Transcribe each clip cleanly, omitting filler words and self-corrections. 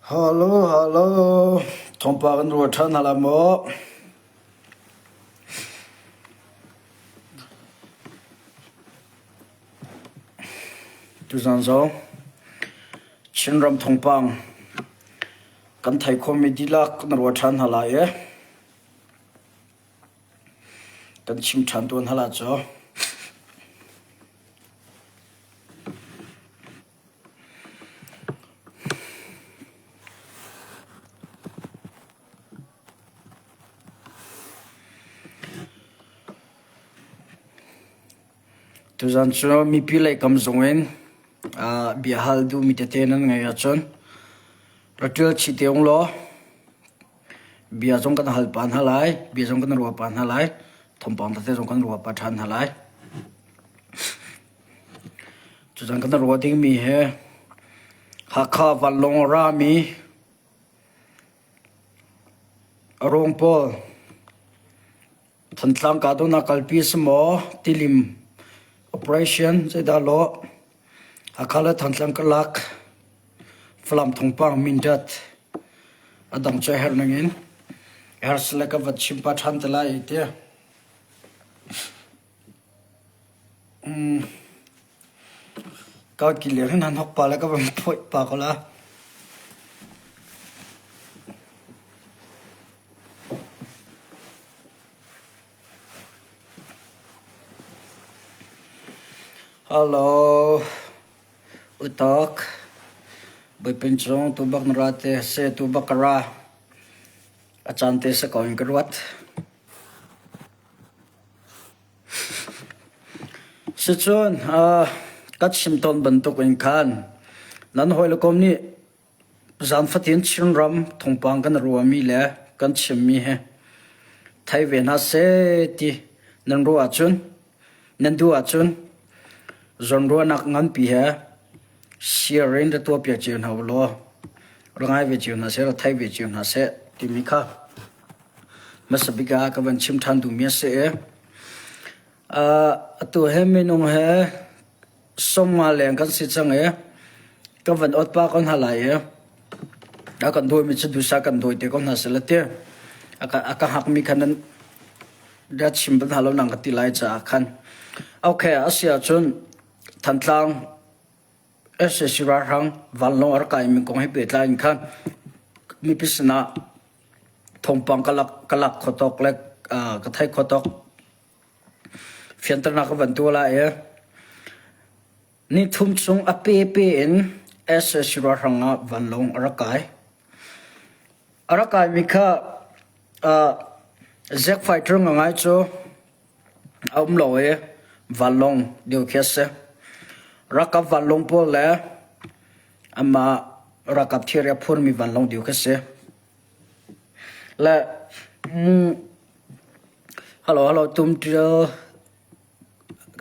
Halo, halo. Thawngpang kan ruat ṭhan hna lai maw? Tuzan zong Chinram thawngpang kan theih khawhmi dihlak kan ruat ṭhan hna lai i kan chim ṭhan tuan hna lai cu. Tuzan cu mipi lei kam zung in bia hal duhmi tete nan ngeih ahcun ra ṭial chih te ung law bia zong kan hal pah hna lai, bia zong kan ruah pah hna lai, thawngpang tete zong kan ruah pah ṭhan hna lai. Cucan kan ruah dingmi hi Hakha vanlawng a rami a ruang pawl Thantlang kahdohnak kalpi a si maw? Tilim operation zeidah lawh? Hakha le Thantlang karlak Falam thawngpang Mindat a dang cu a herh ning in herh sile ka va chim pah ṭhan te lai ti. Ka kileng hin han hok pa le ka van phoih pa ko la. Hello, utak. Bawipa cung tu bak na ra te se tu bak ka ra. A caan te sa ko in ka ruat. Sicun, ka chim tawn bantuk in khan nan hawile kom nih Zan fatin Chinram thawngpang kan ruahmi le kan chimmi hi thei ve hna seh ti nan ruah ahcun nan duh ahcun zawnruahnak nganpi he share in ra tuahpiak cio hna ulaw ra ngai ve cio hna seh, ra thei ve cio hna seh timi kha hmasa bik ah ka van chim ṭhan duhmi a si i atu he minung he Sawmnga leng kan si cang i ka van ot pah ko hna lai i a kan dawimi cu dusa kan dawi te ko hna seh ti a ka a ka hakmi kha nan ria chim bal hna lo nang ka ti lai caah khan okay a si ahcun Thantlang SAC ralhrang vanlawng a rak kaimi kong he pehtlai in khan mipi sinah thawngpang ka lak ka lak kho tawk le ka theih kho tawk Fianternak ka van tuah lai i nithum chung a pepe in sac ralhrang ah vanlawng a rak kai. A rak kaimi kha uh, Zack fighter ngangai cu a um lo i vanlawng deu khi a si. Ralkap vanlawng pawl le amah ralkap thilri a phurmi vanlawng deu khi a si. Le mm, Hello, hello, tum ṭial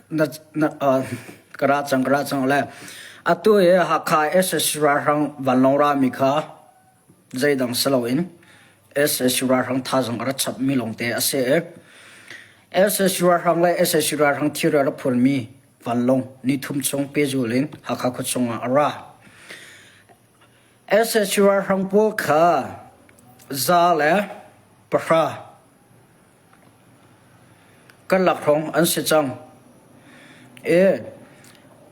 na na uh, ka ra cang, ka ra cang le. Atu hi Hakha SSC ralhrang vanlawng rami kha zeidang si loin SSC ralhrang thazaang a ra chapmi lawngte a si i SSC ralhrang le SSC ralhrang thilri a ra phurmi vanlawng nithum chung pehzul in Hakha khuachung ah a ra. Sac ralhrang pawl kha 110 karlak hrawng an si cang i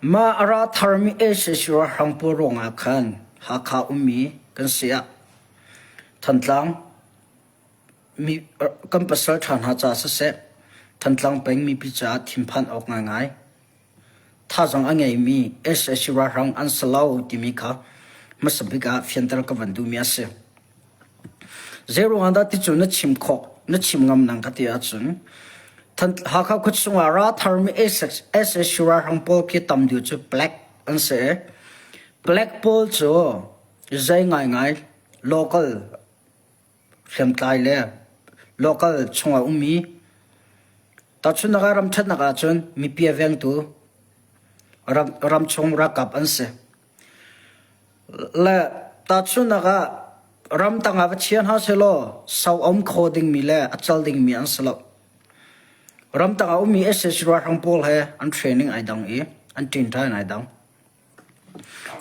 mah a ra tharmi sac ralhrang pawl ruangah khan Hakha ummi kan si ah Thantlang mi kan pasal ṭha hna ca siseh Thantlang peng mipi caah thinphan awk ngaingai Thazaang a ngeimi sac ralhrang an si lo timi kha hmasa bik ah fianter ka van duhmi a si. Zeiruang ah dah ti cu na chim khawh, na chim ngam nang ka ti ahcun Hakha khuachung ah ra tharmi sac ralhrang pawl khi tam deuh cu black an si i black pawl cu zei ngaingai local hriamtlai le local chungah ummi Tahchunhnak ah ramṭhatnak ahcun mipi a vengtu ram, ramchung ralkap an si. Le tahchunhnak ah ramtang ah va chia hna sehlaw sau a um kho dingmi le a cal dingmi an si lo. Ramtang ah ummi sac ralhrang pawl he an training ai dang i an ṭinṭa in ai dang.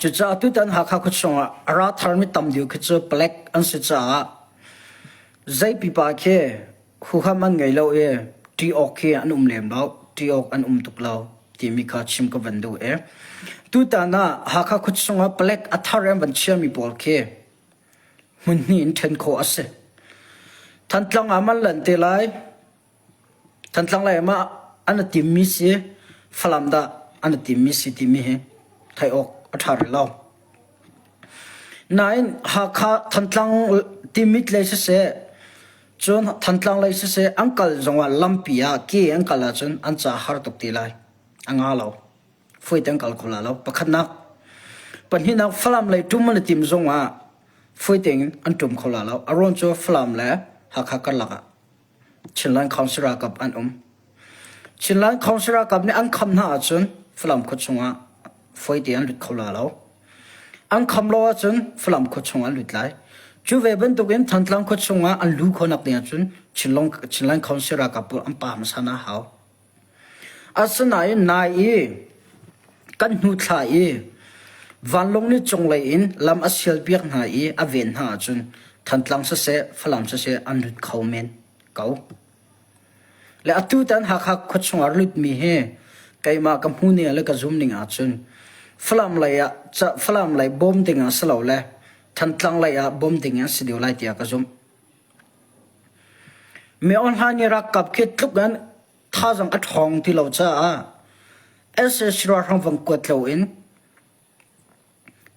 Cucaah tutan Hakha khuachung ah a ra tharmi tam deuh khi cu palek an si caah zei pipa khi huham an ngei lo i ṭih awk khi an um lem lo, ṭih awk an um tuk lo timi kha chim ka van duh i tutan ah Hakha khuachung ah palek a thar an van chiami pawl khi hmun hnih in ṭhen khawh a si. Thantlang ah man lan te lai. Thantlang lei ah an i timmi si, Falam dah an i timmi si timi hi theih awk a ṭha rih lo. Nain Hakha Thantlang Timit lei siseh, cun Thantlang lei siseh an kal zongah lampi ah ke an kal ahcun an ca har tuk te lai. A nga lo. Fuite an kal kho la lo. Pakhatnak. Pahnihnak Falam lei ṭum an i tim zongah fuite in an ṭum kho la lo. A ruang cu Falam le Hakha karlak ah Chinland Council ralkap an um. Chinland Council ralkap nih an kham hna ahcun Falam khua chungah fawi te an lut kho la lo. An kham lo ahcun Falam khua chung an lut lai. Cu ve bantukin Thantlang khua chungah an lu khawhnak ding ahcun Chinland Council ralkap pawl an pa hmasa hna hau. Asinain nai i kan hnu thla i vanlawng nih cunglei in lam a sialpiak hna i a ven hna ahcun Thantlang siseh, Falam siseh an lut kho men ko. Le atu tan Hakha khuachung ah lutmi hi keimah ka hmu ning le ka zum ning ahcun Falam lei ah Falam lei bawm ding ah si lo le Thantlang lei ah bawm ding an si deuh lai tiah ka zumh. Mi online i ralkap khi tluk in thazaang a ṭhawng ti lo caah sac ralhrang vang kuat loin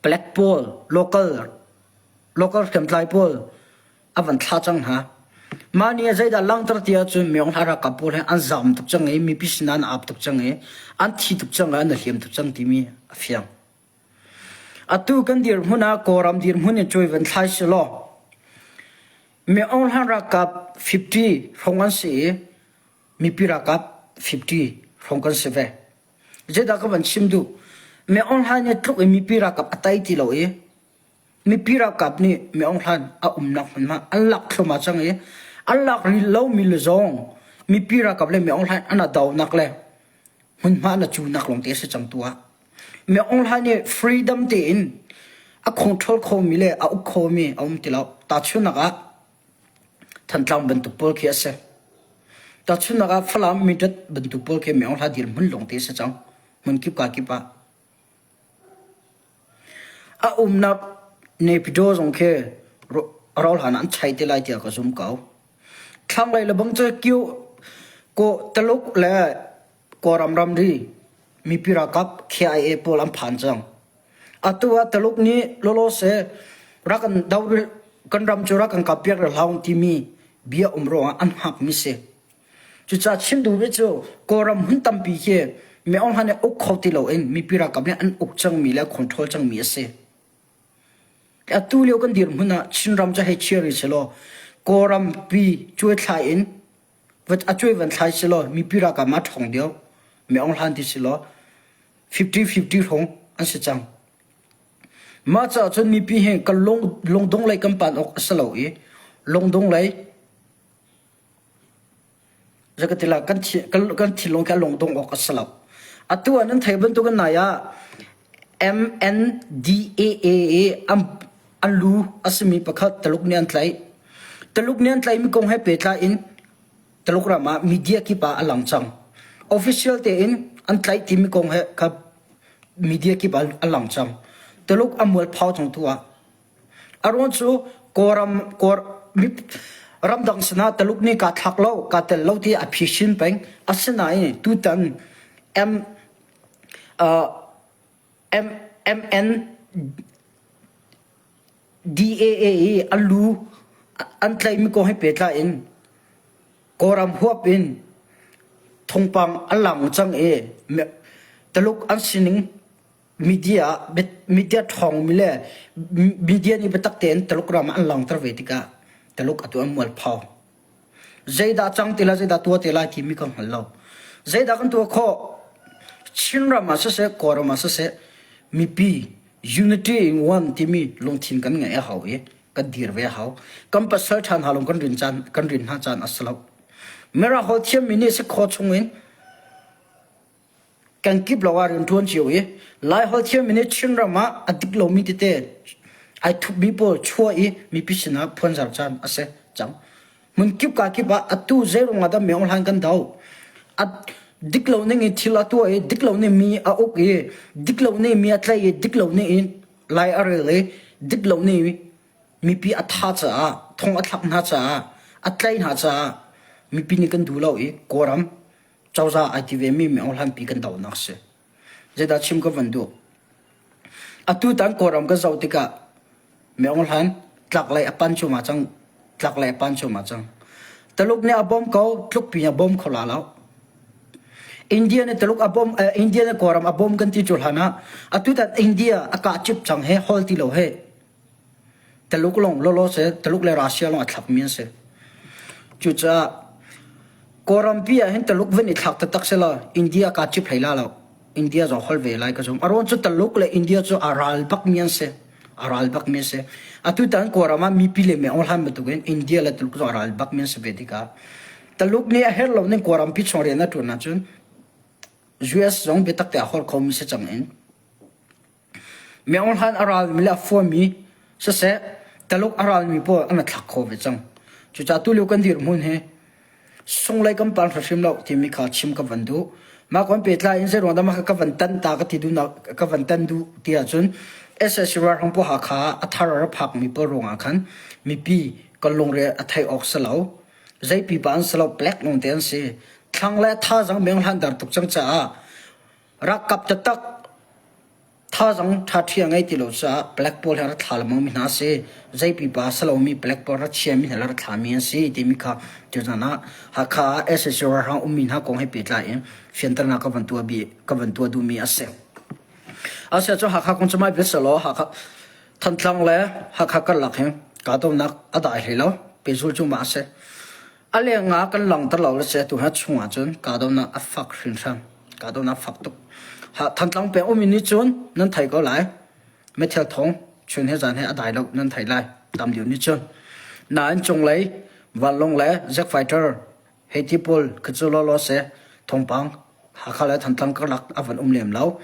palek pawl local local hriamtlai pawl a van thlah cang hna. Mah nih zeidah langhter ti ahcun Myaung Hla ralkap pawl hi an zaam tuk cang i mipi sinah an ap tuk cang i an thi tuk cang i an i hliam tuk cang timi a fiang. Atu kan dirhmun ah Kawlram dirhmun in cuai van thlai selaw Mi Aung Hlaing ralkap 50 hrawng an si i mipi ralkap 50 hrawng kan si ve. Zeidah ka van chim duh? Mi Aung Hlaing nih tluk in mipi ralkap a tai ti lo i mipi ralkap nih Mi Aung Hlaing a umnak hmunhma an lak thluahmah cang i an lak rih lomi le zong mipi ralkap le Mi Aung Hlaing an donak le hmunhma na cunak lawng te a si cang tu ah. Mi Aung Hlaing nih freedom tein a control khomi le a uk khomi a um ti lo. Tahchunhnak ah Thantlang bantuk pawl khi a si. Tahchunhnak ah Falam Mindat bantuk pawl khi Mi Aung Hlaing dirhmun lawng te a si cang. Hmun kip ka kip ah. A umnak Naypyidaw zong khi ral hlan ah an chai te lai tiah ka zum ko. Thlanglei le bang cu kio ko Taluk le Kawlram ramri mipi ralkap KIA pawl an phan cang. Atu ah Taluk nih lawlawse rak kan do kan ram cu rak kan kap piak rih hlah timi bia um ruangah an hngakmi si. Cucaah chim duhmi cu Kawlram hmun tampi khi Mi Aung Hlaing nih uk kho ti loin mipi ralkap nih an uk cangmi le control cangmi a si. Atu lio kan dirhmun ah Chinram cu hei chia rih sehlaw Kawlram pi cuaithlai in a cuai van thlai selaw mipi ralkap ma ṭhawng deuh Mi Aung Hlaing ti selaw 50-50 hrawng an si cang. Mah caah cun mipi hi kan lung lungdong lei kan pan awk a si lo i lungdong lei Zakatila kan kan thinlung khi a lungdong awk a si lo. Atu ah nan theih bantukin nai ah MNDAA i an an lu a simi pakhat Taluk nih an tlaih. Taluk nih an tlaihmi kong he pehtlai in Taluk ram ah media kip ah a lang cang. Official tein an tlaih timi kong he kha media kip ah a lang cang. Taluk a mualphau cang tu ah. A ruang cu Kawlram Kawl ramdang sinah Taluk nih kaa thlak lo, kaa tel lo ti a phisin peng. Asinain tutan M uh, M MN DAA i a lu an tlaihmi kong he pehtlai in Kawlram huap in thawngpang a lang cang i Taluk an sining media media ṭhawngmi le media nih biatak tein Taluk ram ah an langhter ve tikah Taluk atu an mualpho. Zeidah cang ti lai, zeidah tuah ti lai timi ka hngal lo. Zeidah kan tuah khawh? Chinram ah siseh, Kawlram ah siseh, mipi unity in one timi lungthin kan ngeih a hau i kan dir ve a hau. Kan pasal ṭha hna lawng kan rin caan kan rin hna caan a si lo. Miracle thiammi nih si khawh chung in. Kan kip lo ah rianṭuan cio i Laiholh thiammi nih Chinram ah a dik lomi tete ai thupmi pawl chuah i mipi sinah phuanzar caan a si cang. Hmun kip ka kip ah atu zeiruang ah dah Myo Hlan kan doh? A dik lo ning in thil a tuah i dik lo ning mi a uk i dik lo ning mi a tlaih i dik lo ning in lai a rel i dik lo ning mipi a tha caah thong a thlak hna caah a tlaih hna caah mipi nih kan duh lo i Kawlram cozah ai ti ve mi Myo Hlan pi kan dohnak si. Zeidah chim ka van duh? Atu tan Kawlram ka zoh tikah Myo Hlan tlaklei a pan cuahmah cang tlaklei a pan cuahmah cang. Taluk nih a bawm ko tlukpi a bawm kho la lo. India nih Taluk a bawm eh, India nih Kawlram a bawm kan ti cu hlan ah atu tan India a kah cip cang he hol ti lo he Taluk lawng lawlaw si, Taluk le Russia lawng a thlakmi an si. Cucaah Kawlrampi ah hin Taluk van i thlak taktak selaw India kaa cip hlei la lo. India zong hol ve lai ka zum. A ruang cu Taluk le India cu a ral bakmi an si. A ral bakmi an si. Atu tan Kawlram ah mipi le meo hlan bantukin India le Taluk zong a ral bakmi an si ve tikah Taluk nih a herh lo ning Kawlrampi chung rian a ṭuan ahcun US zong biatak te a hol khomi si cang in Myo Hlan a ralmi le a fuami siseh Taluk a ralmi pawl an thlak kho ve cang. Cucaah tulio kan dirhmun hi sunglei kan pal hrimhrim lo timi kha chim ka van duh. Mah kon pehtlai in zeiruang dah mah ka van tan ta ka ti duhnak ka van tan duh ti ahcun SSC ralhrang pawl Hakha ah a thar a ra phakmi pawl ruangah khan mipi kan lungre a theih awk si lo. Zei pipa an si lo, black lawng te an si. Thlang le thazaang Myo Hlan dar tuk cang caah Ralkap taktak thazaang ṭhaṭhi a ngei ti lo caah palek pawl he a ra thla lengmangmi hna a si. Zei pipa a si lomi palek pawl ra chiami hna le ra thlami an si timi kha tuzan ah Hakha ah sac ralhrang ummi hna kong he pehtlai in fianternak ka van tuah bi ka van tuah duhmi a si. Asiah cu Hakha kong cu mai bia selaw Hakha Thantlang le Hakha karlak hi kahdohnak a dai hlei lo. Pehzul cu mah a si. A leng ah kan langhter lo le si atu hi chung ah cun kahdohnak a fak hringhran. Kahdohnak fak tuk. Ha Thantlang peng ummi nih cun nan thei ko lai. Meithal thong chun he zan he a dai lo nan thei lai. Tam deuh nih cun. Nain cunglei vanlawng le jet fighter hei ti pawl khi cu lawlaw si thawngpang Hakha le Thantlang karlak a van um lem lo.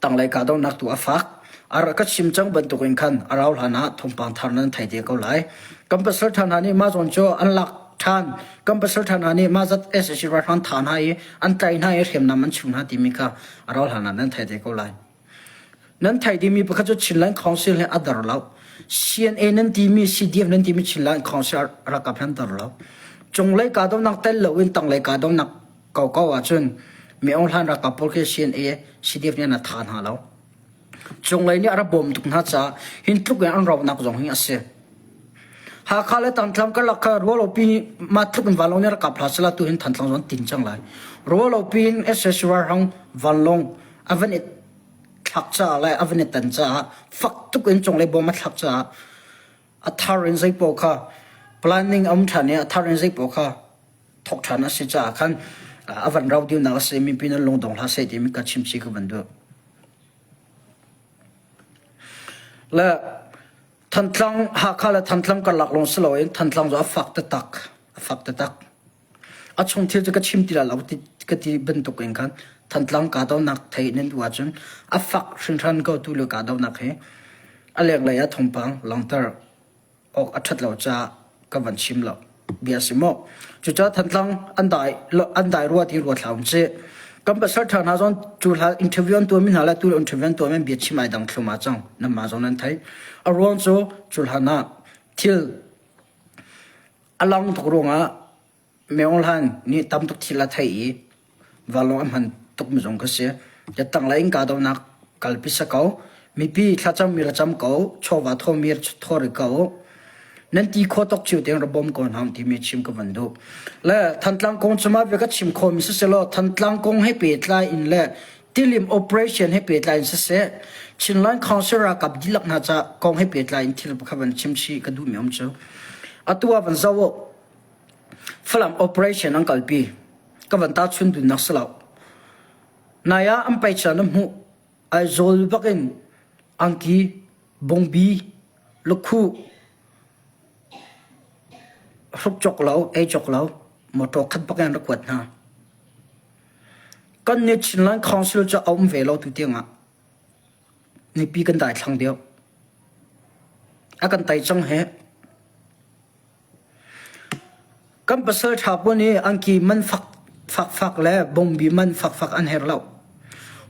Tanglei kahdohnak tu a fak. A ka chim cang bantukin khan a rau hlan ah thawngpang thar nan thei te ko lai. Kan pasal ṭha hna nih mah zawn cu an lak ṭhan. Kan pasal ṭha hna nih mah zat sac ralhrang tha hna i an tlaih hna i hriamnam an chuh hna timi kha a rau hlan ah nan thei te ko lai. Nan theih dingmi pakhat cu Chinland Council he a dar lo. CNA nan timi CDF nan timi Chinland Council ralkap he an dar lo. Cunglei kahdohnak tel loin tanglei kahdohnak koko ahcun Mi Aung Hlan ralkap pawl khi CNA CDF nih an tha hna lo. Cunglei nih a rak bawm tuk hna caah hin tluk in an ronak zong hi a si. Hakha le Tangtlang karlak kha rualopi mah tluk in vanlawng nih rak kap hlah sehla tu hin Thantlang zong tin cang lai. Rualopi in sac ralhrang vanlawng a van i thlak caah le a van i tan caah fak tuk in cunglei bawm a thlak caah a thar in zeipaoh kha planning a um ṭhan i a thar in zeipaoh kha thawk ṭhan a si caah khan a van rau deuhnak a si mipi nan lungdong hlah seh timi ka chim chih ka van duh. Le Thantlang Hakha le Thantlang karlak lawng si loin Thantlang cu a fak taktak a fak taktak. A chung thil cu ka chim ti lai lo ti ka ti bantuk in khan Thantlang kahdohnak theih nan duh ahcun a fak hringhran ko tu le kahdohnak hi a lenglei ah thawngpang langhter awk a ṭhat lo caah ka van chim lo bia si maw. Cucaah Thantlang an dai an dai rua ti rua thla um si. Kan pasal ṭha hna zong cu hla interview an tuahmi hna le tu interview an tuahmi bia chim ai dang thlum ah cang nanmah zong nan theih. A ruang cu cu hlan ah thil A lang tuk ruangah Myo Hlan nih tam tuk thil a theih i vanlawng a hman tukmi zong ka si. Tanglei in kahdohnak kalpi si ko. Mipi thlacammi ra cam ko, chawva thawmi thaw rih ko. Nan ti khawh tuk cio tein ra bawm ko hna timi chim ka van duh. Le Thantlang kong cu mah bia ka chim khawhmi siselaw Thantlang kong he pehtlai in le Tilim operation he pehtlai in siseh, Chinland Council ralkap dihlak hna ca kong he pehtlai in thil pakhat van chim chih ka duhmi um cu. Atu ah van zoh u. Falam operation an kalpi. Ka van ta chun dunnak si lo. Nai ah an paicha na hmuh. Aizawl bak in angki, bongbi, lukhuh, hruk cawk lo, ei cawk lo, motor khat bak in an rak kuat hna. Kan nih Chinland Council cu a um ve lo tu tiangah mipi kan daithlang deuh. A kan tei cang hih. Kan pasal ṭha pawl nih angki man fakfak le bawngbi man fakfak an herh lo.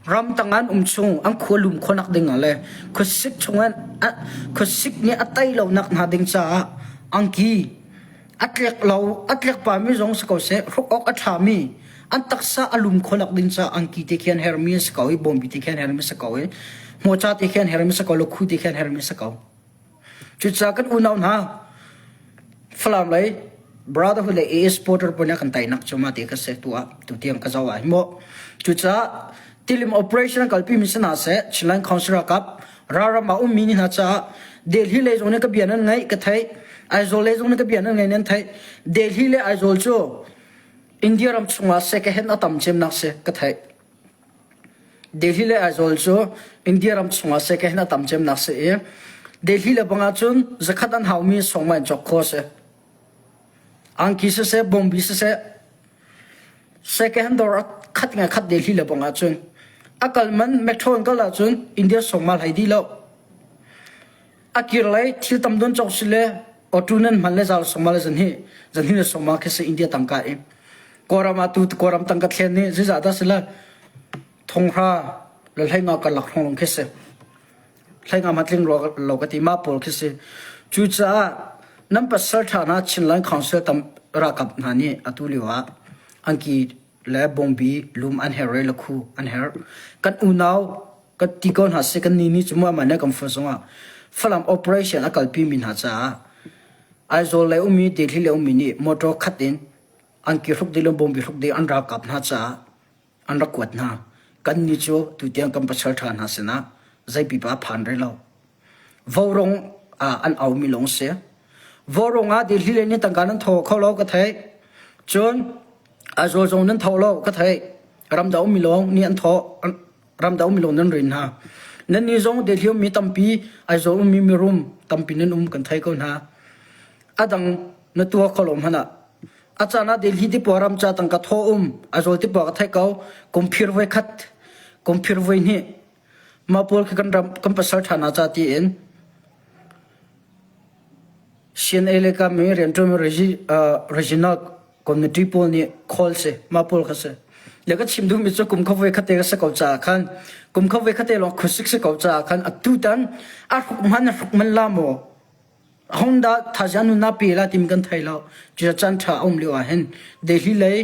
Ramtang an um chung an khua lum khawhnak ding ah le khuasik chung khuasik nih a tei lonak hna ding caah angki a tlek lo a tlek pami zong si ko seh hruk awk a ṭhami an taksa a lum khawhnak ding caah angki te khi an herhmi a si ko i bawmbi te khi an herhmi a si ko i hmawca te khi an herhmi a si ko lukhu te khi an herhmi a si ko. Cucaah kan unau hna Falam lei Brotherhood le AS Porter pawl nih kan teinak cu mah ti ka si tu ah tutiang ka zoh ah hi mu. Cucaah tilim operation an kalpi mi si hna seh Chinland Council ralkap ralram ah ummi ni hna caah Delhi lei zong nih ka bia nan ngaih ka theih Aizawl lei zong nih ka bia nan ngaih nan theih Delhi le Aizawl cu India ram chungah second hand a tam cemnak si ka theih. Delhi le Aizawl cu India ram chungah second a tam cemnak si i Delhi le bang ahcun zakhat an haumi sawngma in cawk khawh a si. Angki siseh, bawngbi siseh, second hand dawr a khat ngai khat Delhi le bang ahcun a kal man metro in kal ahcun India sawngma hlei dih lo. A kir lei thil tam don cawk si le auto nan hman le zal sawngma le zan hi zan hi le sawngma khi si India tangka i Kawlram ah tu Kawlram tangka thlen nih zeizah dah si le thonghra le hleinga karlak hrawng lawng khi si. Hleinga hma tling lo ka ti mah pawl khi si. Cucaah nan pasal ṭha hna Chinland Council tam ralkap hna nih atu lio ah angki le bawngbi lum an herh re le khu an herh. Kan unau kan ti ko hna seh kan ni ni cu muah ne kan fo zongah Falam operation a kalpi mi hna caah Aizawl lei ummi Delhi lei ummi nih motor khat in angki hruk ding le bawmbi hruk ding an ralkap hna caah an rak kuat hna. Kannih cu tutiang kan pasal ṭha hna sinah zei pipa a phan rih lo. Vaurawng ah an aumi lawng si. Vaurawng ah Delhi le nih tangka nan thaw kho lo ka theih. Cun Aizawl zong nan tho lo ka theih. Ramdang ummi lawng nih an thawh. Ramdang ummi lawng nan rin hna. Nannih zong Delhi ummi tampi, Aizawl ummi mirum tampi nan um kan thei ko hna. A dang na tuah kho lo hmanh ah a caan ah Delhi tipuah ram ca tangka thaw um Aizawl tipuah ka theih ko kumphir voi khat kumphir voi hnih mah pawl khi kan ram kan pasal ṭha hna ca tiin CNA le ka mi rianṭuan regional committee pawl nih call si mah pawl kha si le ka chim duhmi cu kum kha voi khat te ka si ko caah khan kum kha voi khat te lawng khuasik si ko caah khan atu tan a hruk man a hruk man la maw Honda thazaang nun na pe la timi kan thei lo. Cucaah caan ṭha a um lio ah hin Delhi lei,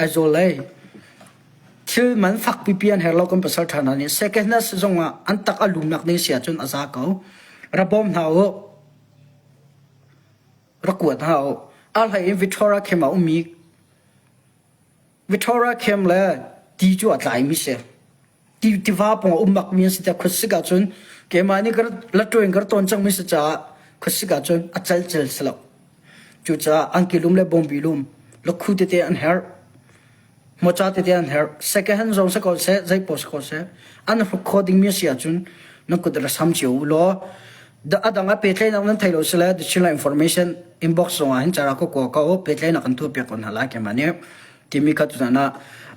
Aizawl lei thil man fak pipi an herh lo kan pasal ṭha hna nih second hand zong ah an tak a lumnak ding si ahcun a za ko. Ra bawm hna u. Ra kuat hna u. A hlei in Victoria Camp ah ummi Victoria Camp le ti cu a tlaimi si. Ti tiva pawng a um bakmi an si tiah khuasik ahcun keimah nih ka latṭuai in ka tawn cangmi si caah khuasik ahcun a celcel si lo. Cucaah angki lum le bawngbi lum lakhu tete an herh. Hmawca tete an herh. Second hand zong si ko seh, zei paoh si ko seh, an hruk khawh dingmi a si ahcun nan kut ra sam cio u law a dang ah pehtlaihnak nan thei lo si le The Chinland Information inbox zong ah hin cara ka kua ko pehtlaihnak kan tuah piak ko hna lai keimah nih. Timi kha tuzan ah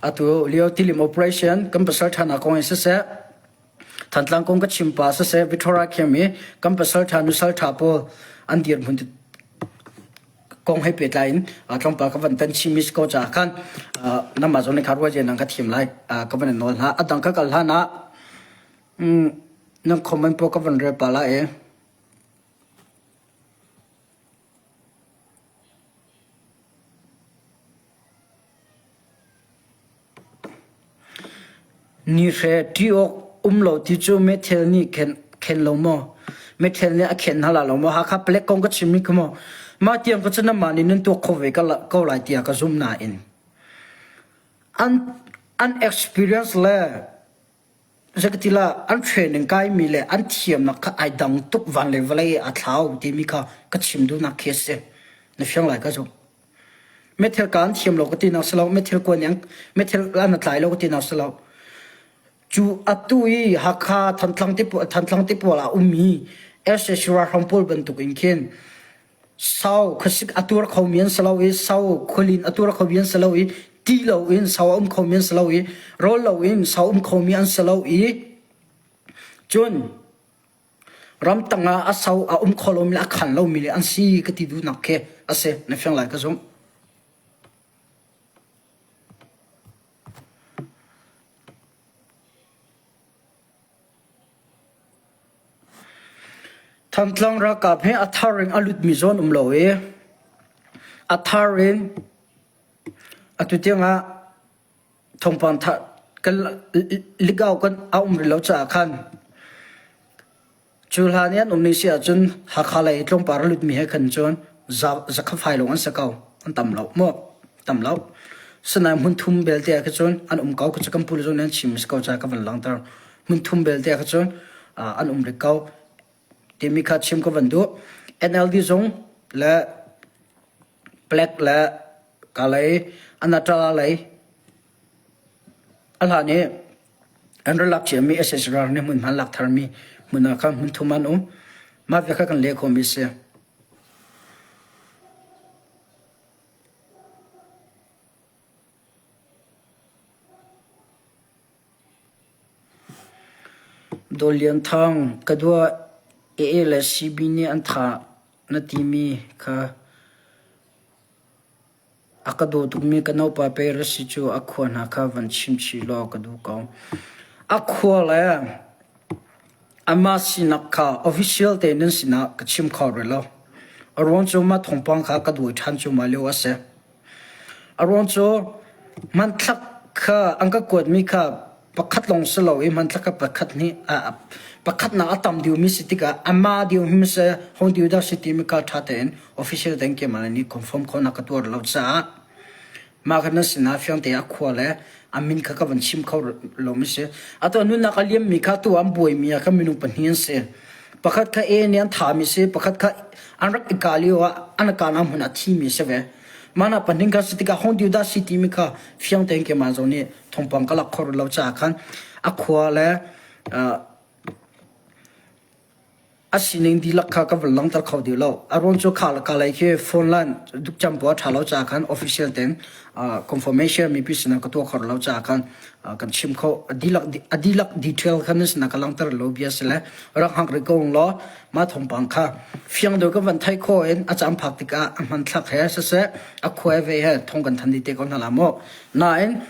atu lio tilim operation kan pasal ṭha kong in siseh Thantlang kong ka chim pa siseh Victoria Camp i kan pasal ṭha nusal ṭha pawl an dirhmun kong he pehtlai in tlawmpal ka van tan chim ko caah khan nangmah zong nih kha ruah nang ka thiam lai ka van in nawl hna a dang ka kal hlan ah nan comment pawl ka van rel pa lai i Nihre ṭih awk um lo ti cu meithel nih khen lo maw? Meithel nih a khen hna la lo maw? Hakha palek kong ka chimmi kha maw? Mah tiang ka cu nanmah nih nan tuak kho ve ko lai tiah ka zum nain an an experience le Zeikatilah an training kaimi le an thiamnak kha ai dang tuk van le vawlei a thlau timi kha ka chim duhnak khi a si. Na fiang lai ka zumh. Methil ka an thiam lo ka ti nak si lo, methil kuan yang methil an tlai lo ka ti nak si lo. Cu atu i Hakha Thantlang ti Thantlang ti pawl ah ummi SSU ralhrang pawl bantuk in khin sau khuasik a tuar khomi an si lo i sau khualin a tuar khomi an si lo i Ti loin sau a um khomi an si lo i rawl loin sau um khomi an si lo i cun ramtang ah a sau a um kho lomi le a khan lomi le an si ka ti duhnak khi a si. Na fiang lai ka zumh. Thantlang ralkap hi a thar in a lutmi zawn um lo i a thar in atu tiangah thawngpang tha kan ligau kan a um rih lo caah khan Cu hlan i an um ni si ahcun Hakha lei i tlawmpar a lutmi he khan cun zakha fai lawng an si ko. An tam lo maw? Tam lo. Sinain hmun thum belte ah khin cun an um ko. Cu kan pu le zong nih an chim si ko caah ka van langhter. Hmun thum belte ah khin cun an um rih ko timi kha chim ka van duh. NLD zung le Black le Kalay Anatala lei A hlan i an ra lak ciami SSR nih hmunhma an lak tharmi hmun ah khan hmunthum an um. Mah bia kha kan leh khawhmi a si. Daw Lian Thang, ka dua AA le CB nih an thah na timi kha A ka daw tukmi ka naupa pei ra si cu a khua hna kha van chim chih law ka duh ko. A khua le amah sinak kha official tein nan sinah ka chim kho rih lo. A ruang cu mah thawngpang kha ka duai ṭhan cu mah lio a si. A ruang cu hmanthlak kha an ka kuatmi kha pakhat lawng si lo i hmanthlak kha pakhat nih pakhatnak a tam deuhmi si tikah amah deuh hi si hong deuh dah si timi kha ṭha tein official tein keimah nih confirm khawhnak ka tuar lo caah mah kha nan sinah fiang te a khua le a min kha ka van chim kho lo mi si. Atu nunnak a liammi kha tu an buaimi ah kha minung pahnih an si. Pakhat kha A nih an thami si, pakhat kha an rak i ka lio ah an ka hmun a thimi si ve. Mana pahnih kha si tikah hong deuh dah si timi kha fiang tein keimah zong nih thawngpang ka lak kho lo caah khan a khua le a sining dihlak kha ka van langhter kho dih lo. A ruang cu kha le ka lei khi phone line dukcam pawl a ṭha lo caah khan official tein confirmation mipi sinah ka tuah kho lo caah khan kan chim kho a dihlak a dihlak detail kha nan sinah ka langhter lo bia si le rak hngak rih ko law mah thawngpang kha fiang deuh ka van theih khawh in a caan phak tikah a hmanthlak he siseh a khua ve he thong kan than dih te ko hna la mu. Nain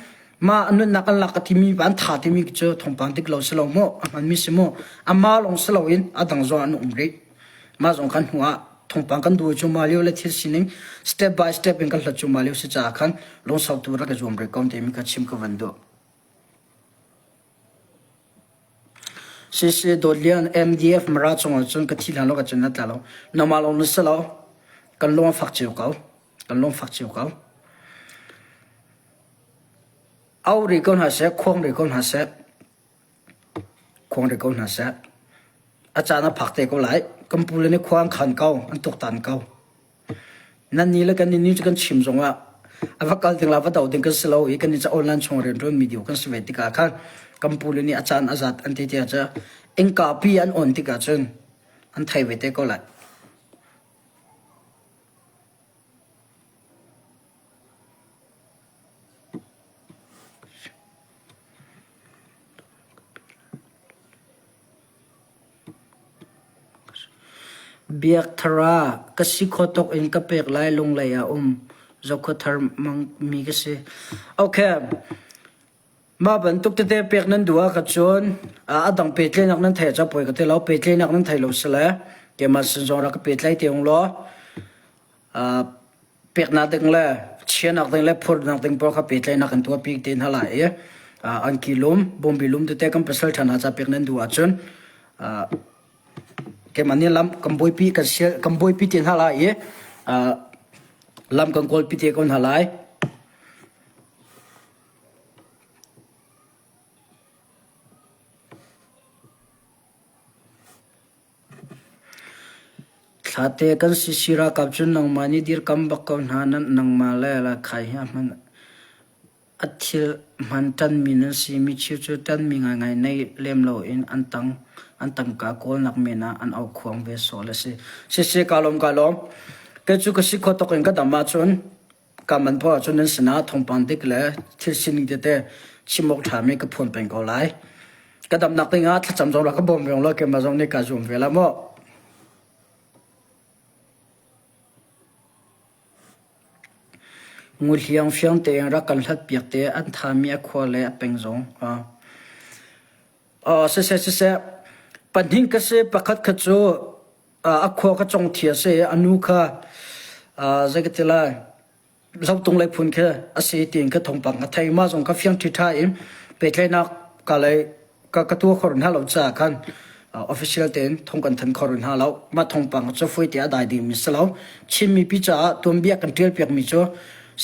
mah nunnak an lak ka timi an tha timi cu thawngpang dik lo si lo mu a hmanmi si mu amah lawng si loin a dang zong an um rih mah zong kan hnu ah thawngpang kan duh cu mah lio le thil sining step by step in kan hlat cu mah lio si caah khan lungsau tu rak i zuam rih ko timi ka chim ka van duh Sisi Dawt Lian MDF Mara cungah cun ka thi hlan lo ka cun na tla lo nangmah lawng na si lo kan lung a fak cio ko kan lung fak cio ko Au rih ko hna seh, khuang rih ko hna seh, khuang rih ko hna seh. A caan a phak te ko lai. Kan pule nih khua an khan ko, an tuaktan ko. Nan ni le kan ni cu kan chim zongah a va kal ding la va do ding kan si lo i kan ni ca online chung rianṭuan mi dio kan si ve tikah khan kan pule nih a caan a zat an ti tiah cu innka pi an on tikah cun an thei ve te ko lai. Biakthara ka si kho tuk in ka pek lai Lunglei ah um Zokhua mi ka si. Okay. Mah bantuk tete pek nan duh ah ka cun a dang pehtlaihnak nan theih ah poi ka ti lo pehtlaihnak nan thei lo sile keimah sin zong rak ka pehtlai te ung law peknak ding le chianak ding le phurnak ding pawl kha pehtlaihnak kan tuahpi te hna lai i angki lum bawmbi lum tete kan pasal ṭha hna ca pek nan duh ahcun keimah nih lam kan buaipi kan sial kan buaipi te hna lai i lam kan kawlpi te ko hna lai. Thlate kan si ralkap cu nangmah nih dirkam bak ko hna nangmah le Laikhai hi a hman a thil hman ṭanmi nan si. Micheu cu ṭanmi ngaingai nei lem loin an tang an tangka kawlnak men ah an aukhuang ve sawh le si. Siseh kaa lawm kaa lawm. Kei cu ka si kho tuk in ka dam ahcun. Ka man poah ahcun nan sinah thawngpang dik le thil sining tete chim awk ṭhami ka phuan peng ko lai. Ka damnak dingah thlacam zong rak ka bawm ve law keimah zong nih kaa zuam ve la maw. Nguhliang fiang tein rak kan hlatpiak te an thami a khua le a peng zong. Siseh siseh pahnih ka si pakhat kha cu a khua ka cong thi a si i a nu kha zei ka ti lai zotung lei phun khi a si tiin ka thawngpang ka thei. Mah zong ka fiang ṭhiṭha in pehtlaihnak ka lei ka ka tuah kho rih hna lo caah khan official tein thong kan thanh kho rih hna lo. Mah thawngpang cu fawi te a dai dingmi si lo. Chin mipi caah tuanbia kan ṭial piakmi cu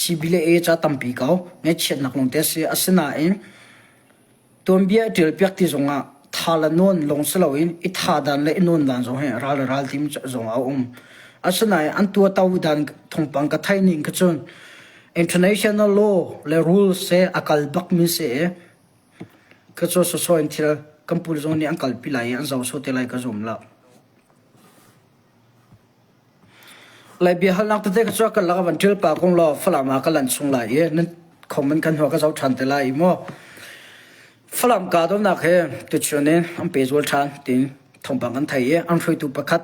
CB le A ca tampi ko. Ngaihchiatnak lawngte a si. Asinain Tuanbia i ṭialpiak ti zongah tha le nawn lawng si loin i tha dan le i nawn dan zong hi ral le ral timi zong a um. Asinain an tuahto dan thawngpang ka theih ning kha cun international law le rules he a kal bakmi si i kha cu sawsawh in thil kan pu zong nih an kalpi lai i an zoh sawh te lai ka zum lo. Lai biahalnak tete kha cu kan lak ah van ṭial pah kong law Falam ah ka lan chung lai i nan comment kan hnu ah ka zoh ṭhan te lai i mu. Falam kahdohnak hi tuchun in an pehzul ṭhan tiin thawngpang kan thei i an hruaitu pakhat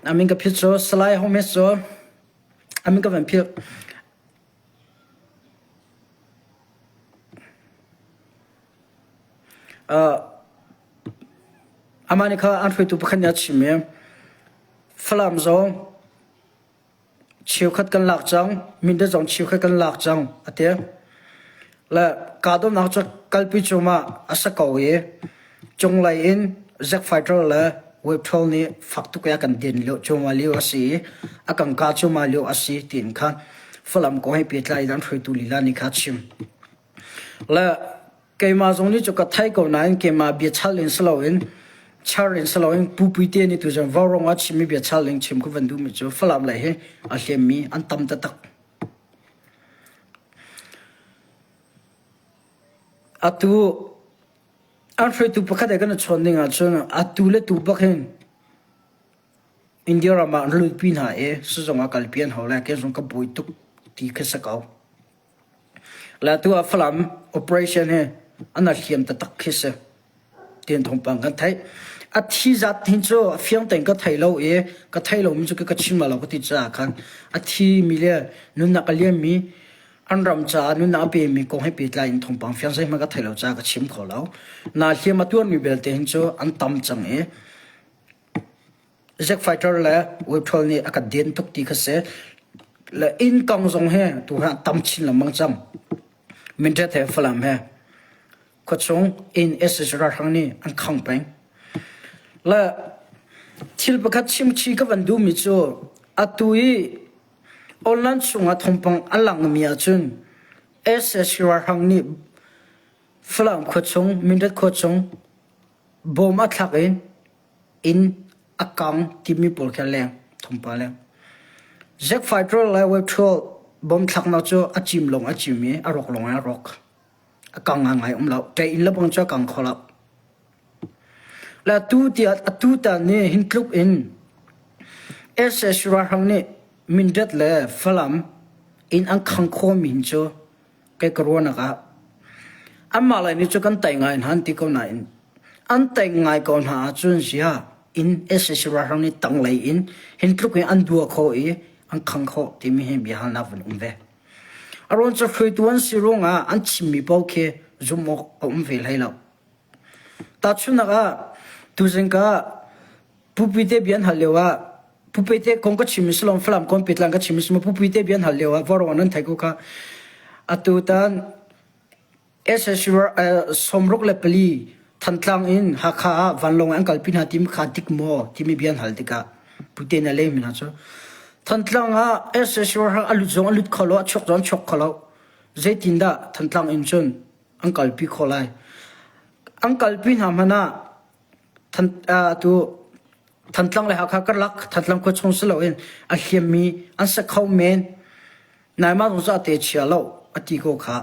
a min ka philh cu Salai Homes cu a min ka van philh. Uh, amah nih kha an hruaitu pakhat nih a chim i Falam zong cheukhat kan lak cang, Mindat zong cheukhat kan lak cang a ti. Le kahdohnak cu kalpi cungah a sa ko i cunglei in Zack Fighter le Web Troll nih fak tuk i a kan din lio cuahmah lio a si i a kan kah cuahmah lio a si tiin kha Falam kong he pehtlai in an hruaitu lila nih kha a chim. Le keimah zong nih cu ka thei ko nain keimah biachal in si loin char in si loin Pu Puite nih tuzan vaurawng ah chimmi biachal in chim ka van duhmi cu Falam lei hi a hliammi an tam taktak. Atu an hruaitu pakhat he kan i chawn ding ahcun atu le tu bak hin India ram ah an lutpi hna i sizung ah kalpi an hau lai kei zong ka buai tuk ti khi si ko. Le atu ah Falam operation hi an hliam taktak khi si tiin thawngpang kan theih. A thi zat hin cu a fiang tein ka thei lo i ka thei lomi cu ka chim lo ka ti caah khan a thi mi le nunnak a liam mi an ram caah nunnak a pemi kong he pehtlai in thawngpang fiang zeihmanh ka thei lo caah ka chim kho lo. Na hliam a tuarmi belte hin cu an tam cang i Zack Fighter le Web Troll nih a kan den tuk ti kha si. Le inn kong zong he tu ha tam chin lengmang cang. Mintet he Falam he khuachung inn SSR ralhrang nih an khang peng. Le thil pakhat chimchi ka van duhmi cu atu i online chungah thawngpang a langmi ahcun SSR ralhrang nih Falam khuachung, Mindat khuachung bom a thlak i inn a kang timi pawl khi a leng thawngpang leng. Zack Fighter le Web Troll bom thlaknak cu a cim lawng a cim i a rawk lawng a rawk. A kang ngai um lo. Ṭei inn le bang cu a kang kho lo. Le atu tiah atu tan nih hin tluk in SS ralhrang nih Mindat le Falam inn an khang khawmi hin cu kei ka ruahnak ah anmah lei nih cu kan tei ngai hna an ti ko nain an tei ngai ko hna ahcun ziah in SAC ralhrang nih tanglei in hin tluk in an dua khawh i an khang khawh timi hi biahalnak vun um ve. A ruang cu hruaitu an si ruangah an chimmi paoh khi zumh awk a um ve hlei lo. Tahchunhnak ah tuzing ka Pupite bia an hal lio ah Pupite kong ka chim si lawng Falam kong pitlang ka chim si Pupite bia an hal lio ah vawrong nan thei ko kha. Atu tan SSC 64 Thantlang in Hakha ah vanlawng an kalpi hna timi kha dik maw timi bia an hal tikah Pute na leh mi hna cu Thantlang ah SSC a lut zong a lut kho lo a chuak zong a chuak kho lo zeitindah Thantlang in cun an kalpi khawh lai an kalpi hna hmanh ah Atu Thantlang le Hakha karlak Thantlang khua chung si loin a hliammi an si kho men. Nai mah zong cu a te chia lo a ti ko kha.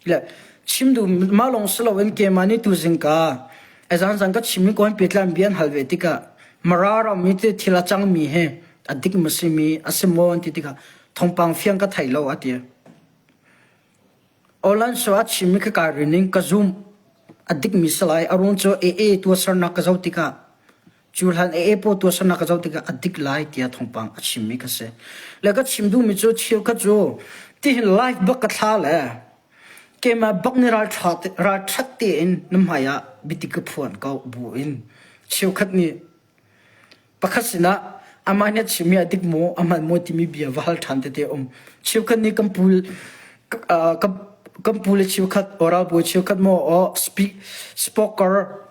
Le chim duh mah lawng si loin keimah nih tuzing ka zanzan ka chimmi ko hin petlan bia an hal ve tikah Mara ram i thil a cangmi hi a dik ma simi a si maw an ti tikah. Thawngpang fiang ka thei lo a ti. Online so a chimmi kha kai rin in ka zumh. A dikmi si lai. A ruang cu AA tuahsernak ka zoh tikah cu hlan AA pawl tuahsernak ka zoh tikah a dik lai tiah thawngpang a chimmi ka si. Le ka chim duhmi cu cheukhat cu tihin live bak ka thla le keimah bak nih ralṭhat tein na hmai ah biatik ka phuan ko bu in cheukhat nih Pakhat sinah amah nih a chimmi a dik maw, a hman maw timi bia va hal ṭhan tete a um. Cheukhat nih kan pu kan pu le cheukhat aw ralbawi cheukhat maw aw speak spoker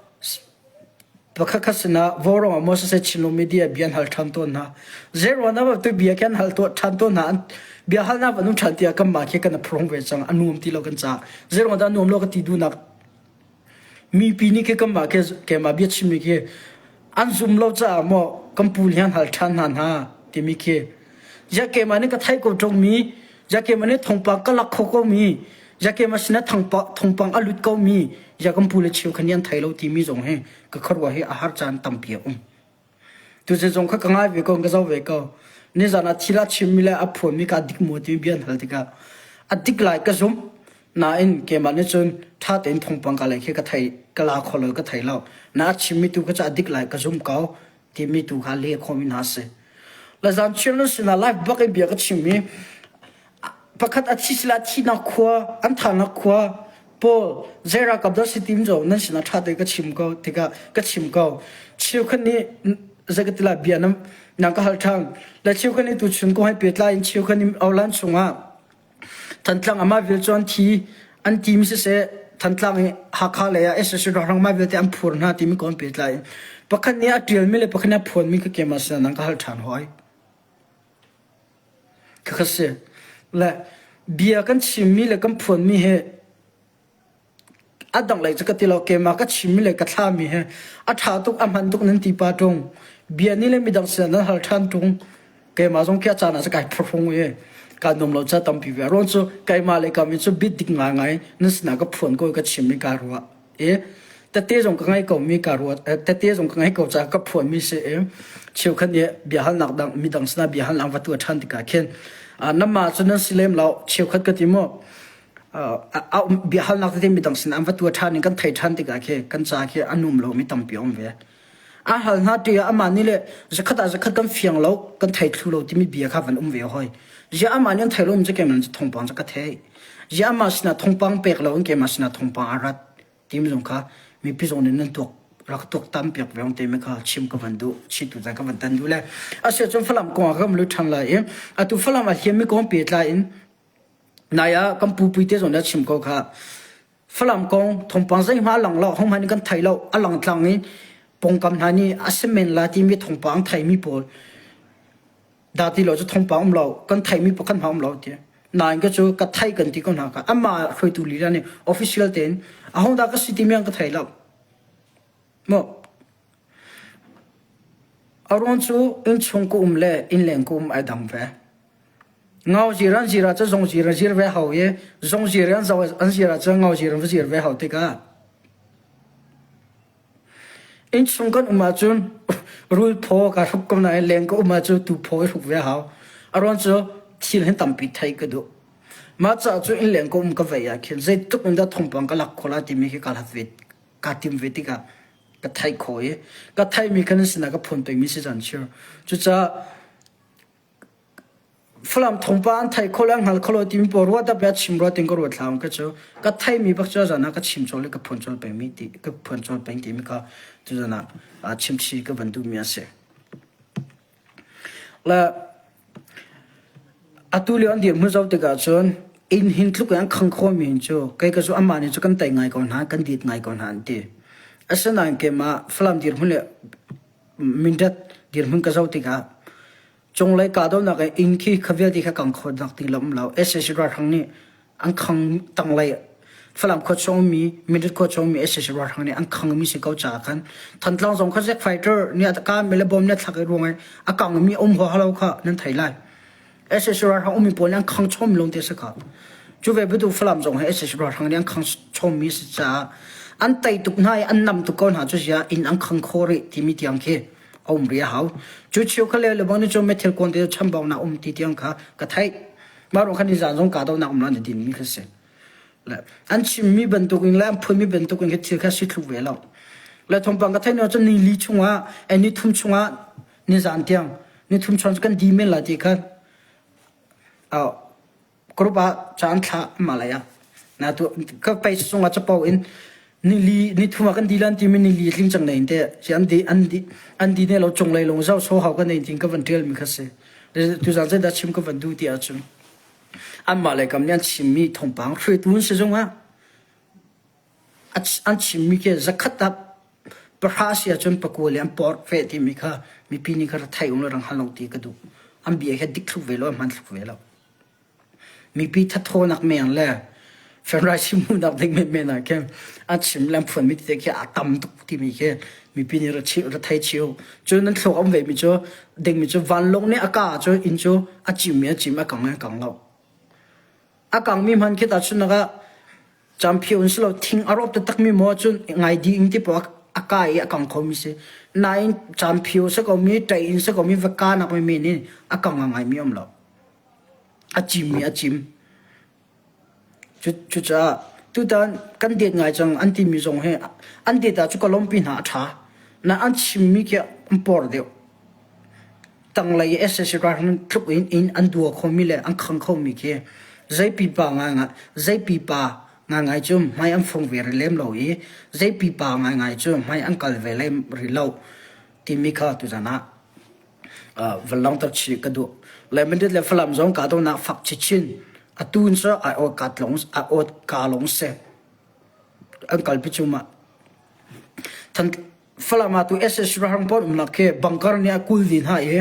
pakhat khat sinah vaurawng ah maw siseh Chinlo media bia an hal ṭhan tawn hna. Zeiruang dah tu bia khi an hal ṭhan tawn hna. Bia halnak an um ṭhan tiah kanmah khi kan a phrong ve cang. A nuam ti lo kan caah. Zeiruang dah a nuam lo ka ti duhnak Mipi nih khi kanmah khi keimah bia chimmi khi an zum lo caah maw kan pu nih an hal ṭhan hna hna timi khi ziah keimah nih ka theih ko ṭungmi ziah keimah nih thawngpang ka lak kho komi ziah keimah sinah thawngpang a lut komi ziah kan pu le cheu kha nih an thei lo timi zong hi ka khuaruah hi a har caan tampi a um. Tuzing zong kha ka ngai ve ko, ka zoh ve ko. Nizan ah thil a chimmi le a phuanmi ka dik maw timi bia an hal tikah a dik lai ka zumh. Nain keimah nih cun ṭha tein thawngpang ka lei khi ka thei ka la kho lo ka thei lo. Na a chimmi tu kha cu a dik lai ka zum ko timi tu kha leh khawhmi hna si. Le zan chiar na sinah live bak in bia ka chim i Pakhat a thi sila thihnak khua, an thahnak khua pawl zei ralkap dah si tim zong nan sinah ṭha tein ka chim ko tikah ka chim ko. Cheukhat nih zei ka ti lai bia nan nan ka hal ṭhan. Le cheukhat nih tuchun kong he pehtlai in cheukhat nih Aulan chungah Thantlang amah vial cu an thi an tim siseh Thantlang i Hakha lei ah SSC ralhrang mah vialte an phur hna timi kong pehtlai in pakhat nih a ṭialmi le pakhat nih a phuanmi kha keimah sinah nan ka hal ṭhan hoi. Khakha si. Le bia kan chimmi le kan phuanmi hi a dang lei cu ka ti lo keimah ka chimmi le ka thlami hi a ṭha tuk a hman tuk nan ti pa ṭung bia nih le midang sinah nan hal ṭhan ṭung keimah zong khi a caan ah cu kai phuhrung i kaa nuam lo ca tampi ve ruang cu keimah le kam i cu bit dik ngaingai nan sinah ka phuan ko i ka chim i kaa ruah i tete zong ka ngei ko mi ka ruat tete zong ka ngei ko caah ka phuan mi si i cheukhat nih biahalnak dang midang sinah biahalnak va tuah ṭhan tikah khin namah cu nan si lem lo cheukhat ka ti mu biahalnak tete midang sinah an va tuah ṭhan in kan thei ṭhan tikah khi kan ca khi a num lo mi tampi um ve a hal hna ti ah amah nih le zakhat ah zakhat kan fiang lo kan thei thlu lo timi bia kha van um ve hoi zia amah nih an thei lo um cu keimah thawngpang cu ka thei zia amah sinah thawngpang pek lo in keimah sinah thawngpang a rat timi zong kha mipi zong nih nan tuak rak tuak tam piak ve te mi kha chim ka van duh chi tu ka van tan duh le asia cun falam kong ah ka lu ṭhan lai i atu falam a hliam mi kong pe tlai in nai ah kan pu pui te zong nih a chim ko kha Falam kong thawngpang zeihmah a lang lo, hohmanh nih kan thei lo, a langtlang i pawngkam hna nih a si men la timi thawngpang an theimi pawl dah ti lo cu thawngpang um lo, kan theimi pakhat hmanh um lo ti. Nain ka cu ka thei kan ti ko hna kha amah hruaitu lila nih official tein ahodah ka si timi an ka thei lo. Maw A ruang cu innchung ka um le innleng ka um ai dang ve. Ngau zir an zir ahcun zong zir an zir ve hau i zong zir an zo an zir ahcun ngau zir an va zir ve hau tikah innchung kan um ahcun rul phaw ka hruk ko nain leng ka um ahcun tu phaw i hruk ve hau. A ruang cu thil hin tampi theih ka duh. Mah caah cu innleng ka um ka vei ah khin zeitluk in dah thawngpang ka lak khawh lai timi khi kaa hlat ve kaa tim ve tikah ka theih khawh i ka theihmi kha nan sinah ka phuan pengmi si caan chir. Cucaah Falam thawngpa an theih kho le an hngal kho lo timi pawl ruah dap le a chim rua tin ka ruat hlah ka cu ka theihmi bak cu zan ah ka chim cawl i ka phuan cawl pengmi ti ka phuan cawl peng timi kha tuzan ah chimchi ka van duhmi a si. Le atu lio an dirhmun zoh tikah cun inn hin tluk in an khang khawhmi hin cu kei ka cu amah nih cu kan tei ngai ko hna kan dit ngai ko hna an ti. Asinain keimah Falam dirhmun le Mindat dirhmun ka zoh tikah cunglei kahdohnak in inn khi kha vialte kha kang kho nak ti lo um lo. SAC ralhrang nih an khang tanglei Falam khua chung ummi Mindat khua chung ummi SAC ralhrang nih an khangmi si ko caah khan Thantlang zong kha Zack fighter nih a kah mi le bom nih a thlak i ruang i a kangmi um huaha lo kha nan thei lai. SAC ralhrang ummi pawl nih an khang chom lawng te si kha. Cu ve bantuk Falam zong hi SAC ralhrang nih an khang chommi si caah an tei tuk hna i an nam tuk ko hna cu sia inn an khang kho rih timi tiang khi. A um ri a hau. Cu cheu kha le lebang nih cun meithil kuan te chambaunak um ti tiang kha ka theih. Mah ruang khan nizan zong kahdohnak um lo an din mi kha si. Le an chimmi bantukin le an phunmi bantukin khi thil kha si thluk ve lo. Le thawngpang ka theih hnu cun ni li chungah, ni thum chungah nizan tiang ni thum chung kan di men lai ti kha group ah ca an thlah mah lei ah na tu ka page chungah capo in nili ni thum ah kan di lan timi nili tling cang nei te si an di an di an di ne lo cung lei long zau so hau ka nei ting ka van tial mi kha si tu zan zai da chim ka van du ti ahcun anmah lei kam nih an chimmi thawngpang hruaitu an si zong ah an chimmi khi zakhat ah pahra si ahcun pakua le an porh ve timi kha mipi nih kha ra thei um le rang hal lo ti ka duh. An bia hi dik thluk ve lo, hman thluk ve lo. Mipi thathawnak meng le federal hmuhnak ding menmen ah khin an chim le an phuanmi tete khi a tam tuk timi khi mipi nih ra ra thei cio. Cun an thluak um ve mi cu dingmi cu vanlawng nih a ka cu inn cu a cim mi a cim a kang a kang lo. A kangmi hman khi tahchunhnak ah Camphio in si lo thing a rawp taktakmi maw cun ngai di in ti poah a ka i a kang khomi si. Nain camphio si komi, ṭei in si komi, va ka nak mi men in a kang ngaimi um lo. A cimmi a cim. Cucaah tutan kan det ngai cang an timi zong hi an det ah cu ka lawmpi hna a ṭha. Na an chimmi khi an por deuh. Tanglei i sac ralhrang tluk in inn an dua khomi le an khang khomi khi zei pipa ngaingai zei pipa ngaingai cu hmai an fong ve rih lem lo i zei pipa ngaingai cu hmai an kal ve lem rih lo timi kha tuzan ah van langhter chih ka duh. Le Madrid le Falam zong kahdohnak fak chinchin atu in cu ai awt ka long ai awt ka long si an kalpi cu mah Falam ah tu sac ralhrang pawl umnak khi bunker nih a kul dih hna i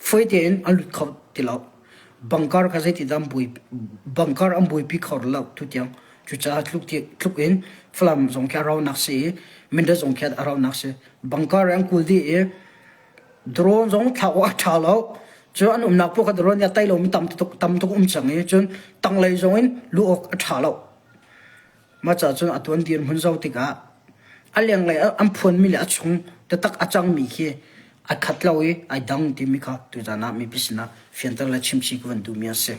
fawi tein an lut kho ti lo. Bunker kha zeiti dah an buai bunker an buaipi kho lo tutiang. Cucaah tluk tluk in Falam zong khi a raunak si i Mindat zong khi a raunak si. Bunker an kul dih i drone zong thlak awk a ṭha lo. Cu an umnak paoh kha drone nih a tai lomi tam tuk tam tuk um cang i cun tanglei zong in luh awk a ṭha lo. Mah caah cun a tuan dirhmun zoh tikah a lenglei an phuanmi le a chung taktak a cangmi khi ai khat lo i ai dang timi kha tuzan ah mipi sinah fianter le chimchih ka van duhmi a si.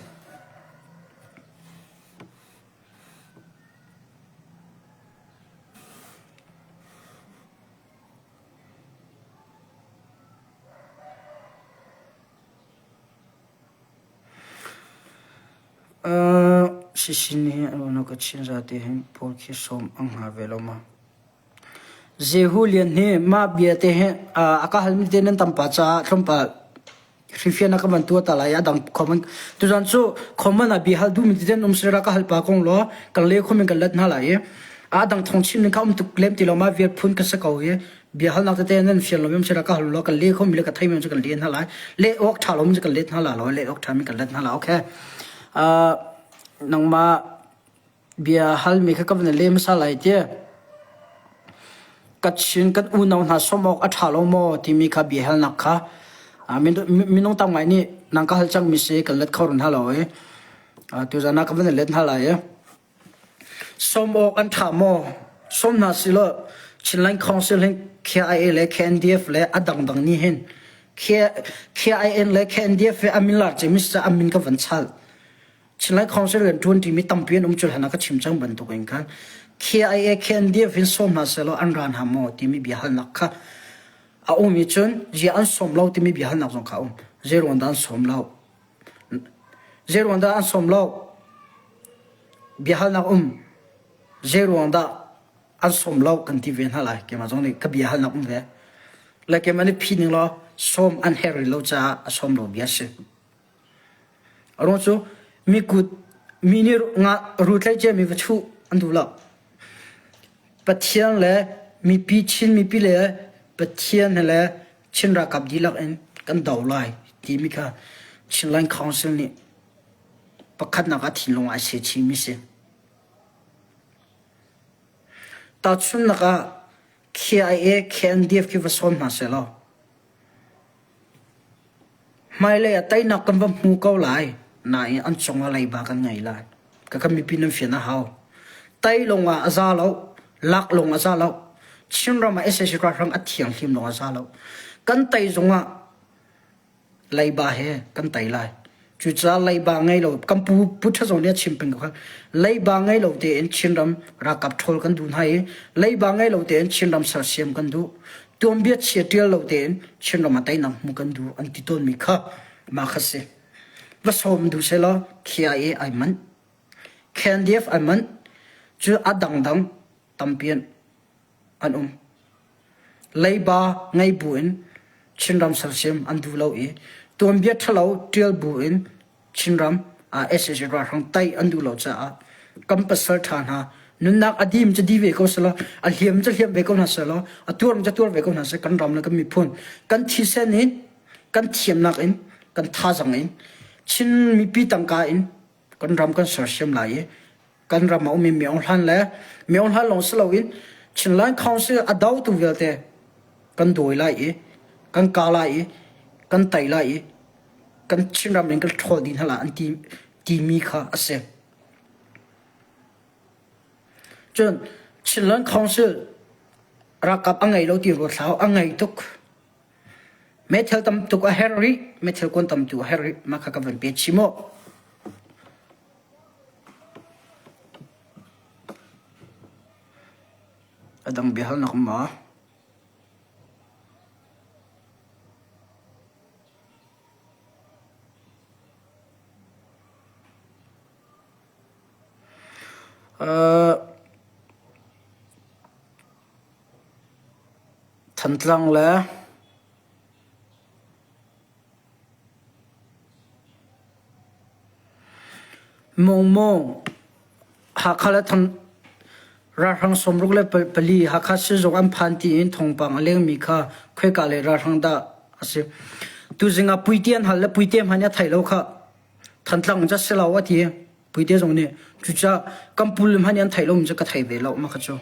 Sisin hi a ka chin zate hin pawl khi sawm ang hnga ve lo ma. Jehu Lian hi mah bia te hi a ka halmi te nan tam pa caah tlawmpal hrifian a ka van tua ta lai a dang comment tuzan cu comment ah bia hal duhmi ti ten um sira ka hal pa kong law kan le khomin kan let hna lai i a dang thong chin ning kha um tuk lem ti lo ma vial phun ka sa ko i bia halnak tete nan fian lo mi sira ka hal lo kan le khomi le ka thei mi cu kan le hna lai le awk tha lo mi cu kan let hna la lo le awk tha mi kan let hna la okay uh, nangmah bia hal mi kha ka van le hmasa lai ti Kachin kan unau hna sawm awk a ṭha lo maw timi kha bia halnak kha minung tam ngai nih nang ka hal cang mi si kan let kho run hna lo i tuzan ah ka van let hna lai i Sawm awk an ṭha maw? Sawm hna silaw Chinland Council hin KIA le KNDF le a dangdang nih hin KIN le KNDF he a min lar cemi si caah a min ka van chalh. Chinland Council rian ṭuan ṭimi tampi an um cu hlan ah ka chim cang bantuk in khan KIA KNDF hin sawm hna sehlaw an ra hna maw timi biahalnak kha a um i cun ziah an sawm lo timi biahalnak zong kha a um. Zeiruang dah an sawm lo? Zeiruang dah an sawm lo? Biahalnak um. Zeiruang dah an sawm lo kan ti ve hna lai. Keimah zong nih ka biahalnak um ve. Le keimah nih phi ning law sawm an herh rih lo caah a sawm lo bia si. A ruang cu mi kut mi nih nga ru tlaih ciami va chuh an duh lo. Pathian le mipi Chin mipi le Pathian he le Chin ralkap dihlak in kan do lai timi kha Chinland Council nih pakhatnak ah thinlung ai se chihmi si. Tahchunhnak ah KIA, KNDF khi va sawm hna sehlaw hmailei ah teinak kan va hmu ko lai nain an cungah leiba kan ngei lai. Ka kan mipi nan fian a hau. Tai lawng ah a za lo, lak lawng a za lo. Chinram ah sac ralhrang a thianghlim lawng a za lo. Kan tei zongah leiba he kan tei lai. Cucaah leiba ngei lo kan pu Pu Ṭha Zawng nih a chim peng ko kha leiba ngei lo tein Chinram ralkap ṭhawl kan duh hna i leiba ngei lo tein Chinram sersiam kan duh. Tuanbia chia ṭial lo tein Chinram ah teinak hmuh kan duh an ti tawnmi kha mah kha si. Va sawm duh sehlaw KIA ai manh. KNDF ai manh. Cu a dangdang tampi an an um. Leiba ngei buin Chinram sersiam an duh lo i tuanbia ṭhalo ṭial buin Chinram ah sac ralhrang tei an duh lo caah kan pasal ṭha hna nunnak a dim cu di ve ko selaw a hliam cu hliam ve ko hna selaw a tuar cu tuar ve ko hna seh kan ram le kan miphun kan thisen in kan thiamnak in kan thazang in Chin mipi tangka in kan ram kan sersiam lai i kan ram a ummi Myo Hlan le Myo Hlan lawng si loin Chinland Council a dotu vialte kan dawi lai i kan ka lai i kan tei lai i kan Chinram in kan ṭhawl dih hna lai an ti timi kha a si. Cun Chinland Council ralkap a ngei lo ti ruat hlah a ngei tuk. Meithal tam tuk a herh rih, meithal kuan tam tuk a herh rih. Mah kha ka van pe chim aw. A dang biahalnak um maw? Uh, Thantlang le Mawngmawng, Hakha le Thang ralhrang 64 Hakha sizung an phan tiin thawngpang a lengmi kha khoika lei ralhrang dah a si. Tuzing ah Puite an hal le Puite hmanh nih a theih lo khah. Thantlang ca si lo a ti. Puite zong nih cucaah kan pul hmanh nih an theih lomi cu ka thei ve lo mah kha cu.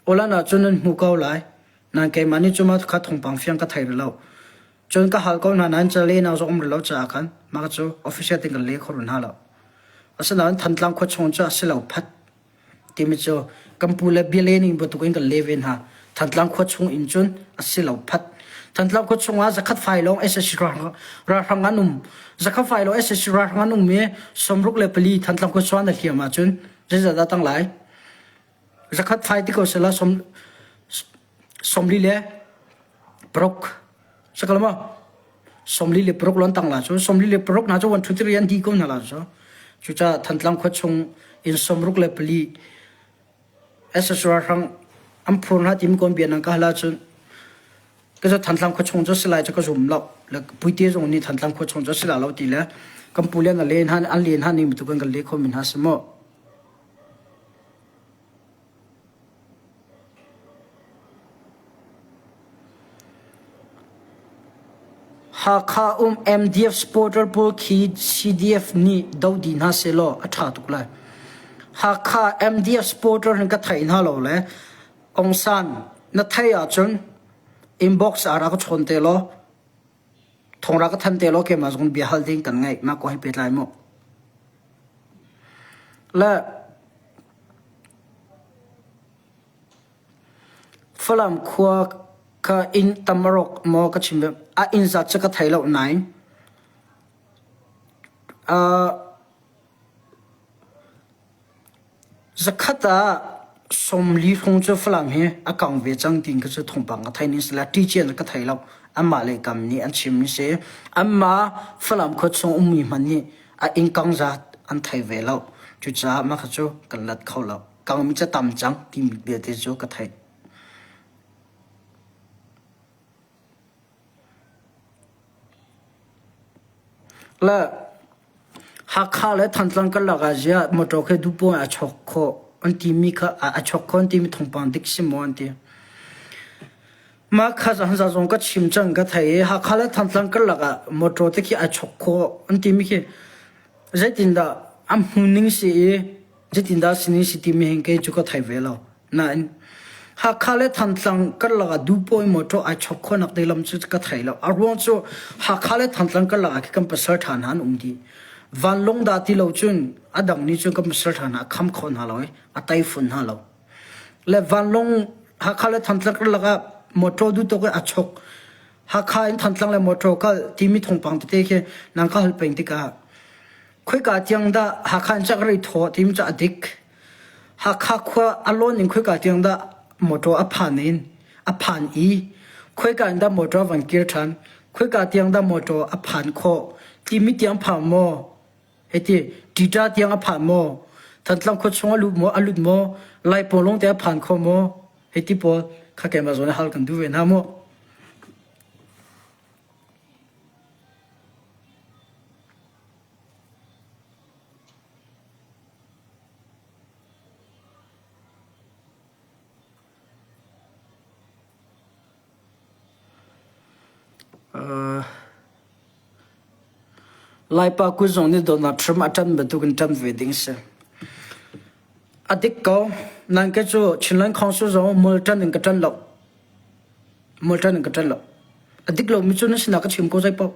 Awlan ahcun nan hmu ko lai. Nain keimah nih cu mah kha thawngpang fiang ka thei rih lo. Cun ka hal ko hna nain ca lehnak zong um rih lo caah khan mah cu official tein kan leh kho rih hna lo. Asinain Thantlang khua chung cu a si lo phat timi cu kan pu le bia leh ning bantuk in kan leh ve hna. Thantlang khua chung in cun a si lo phat. Thantlang khua chung ah zakhat fai lawng sac ralhrang an um. Zakhat fai lawng sac ralhrang an um i 64 Thantlang khua chung an hliam ahcun zeizat dah tang lai? Zakhat fai ti ko sela som somli le paruk sakal ma somli le paruk lon tang la cu somli le paruk na cu 1 2 3 an di ko na la cu cuca Thantlang khua chung in somruk le pali SSR hrang an phur hna tim kon bia nang ka hala cun ka cu Thantlang khua chung cu silai cu ka zum lo le puite zong nih Thantlang khua chung cu sila lo ti le kan pu le na len han an len han ning tu kan kan le kho min ha si mo Hakha um MDF supporter pawl khi CDF nih doh dih hna sehlaw a ṭha tuk lai. Hakha MDF supporter hin ka thei hna lo le Aung San na theih ahcun inbox ah rak ka chawn te law thawng rak ka thanh te law keimah zong bia hal ding kan ngeih. Mah kong he pehtlai mu. Le Falam khua kha inn tam a rawk maw ka chim a inn zat cu ka thei lo nain uh, Zakhat ah 40 hrawng cu Falam hi a kang ve cang tiin ka cu thawngpang ka thei ning si le ṭihcian ka thei lo. Anmah lei kam nih an chim mi si. Anmah Falam khua chung ummi hmanh nih a inn kang zat an thei ve lo. Cucaah mah kha cu kan lat kho lo. Kangmi cu tam cang timi belte cu ka theih. Le Hakha le Thantlang karlak ah ziah motor khi duhpoh in a chawk khawh an timi kha a chawk khawh an timi thawngpang dik si maw an ti. Mah kha zan zong ka chim cang ka thei i Hakha le Thantlang karlak ah motor te khi a chawk khawh an timi khi zeitindah an hmuhning si i Zeitindah sining si timi hin kei cu ka thei ve lo. Nain Hakha le Thantlang karlak ah duhpawi motor ai chok khawhnak ding lam cu ka thei lo. A ruang cu Hakha le Thantlang karlak ah khi kan pasal ṭha hna an um dih. Vanlawng dah ti lo cun a dang nih cun kan pasal ṭha hna a kham kho hna lo i a tai fawn hna lo. Le vanlawng Hakha le Thantlang karlak ah. Motor duh tawk in a chok. Hakha in Thantlang le motor kal timi thawngpang tete khi nang ka hal peng tikah khoika tiang dah Hakha in cak rei thaw timi cu a dik. Hakha khua a lawn in khoika tiang dah motor a phan in a phan i khoika in dah motor van kir ṭhan khoika tiang dah motor a phan khawh timi tiang phan maw hiti ṭiṭa tiang a phan maw Thantlang khua chung a lut maw a lut maw Laipaw lawng te a phan kho maw hiti pawl kha keimah zawn hal kan duh ve hna mu. Uh, Laipa kut zong nih Donald Trump a ṭan bantukin ṭan ve ding si. A dik ko. Nan ke cu Chinland Council zong mul ṭan in ka ṭan lo. Mul ṭan in ka ṭan lo. A dik lomi cu na sinah ka chim ko zei paoh.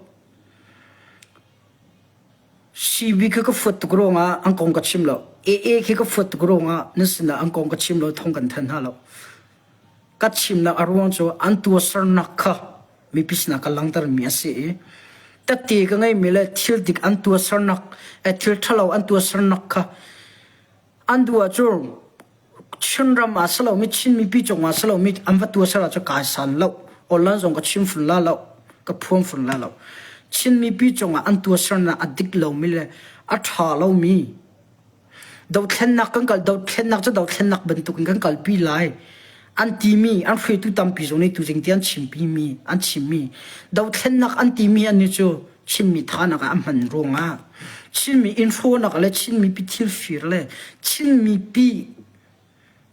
CB khi ka fuat tuk ruangah an kong ka chim lo. AA khi ka fuat tuk ruangah na sinah an kong ka chim lo thong kan thanh hna lo. Ka chimnak a ruang cu an tuahsernak kha mipi sinah ka langhtermi a si i tette ka ngeimi le thil dik an tuahsernak thil ṭhalo an tuahsernak kha an duh ahcun Chinram ah si lomi Chin mipi cungah si lomi an va tuahser ahcun kai san lo online zong ka chim fun la lo ka phuan fun la lo Chin mipi cungah an tuahsernak a dik lomi le a ṭha lomi Dothlennak kan kal dothlennak cu dothlennak bantukin kan kalpi lai an timi an hruaitu tampi zong nih tuzing ti an chimpimi an chimmi dothlennak an timi an nih cu Chinmi thanak ah an hman ruangah Chinmi inn hrawhnak le Chinmi pi thil fir le Chinmi pi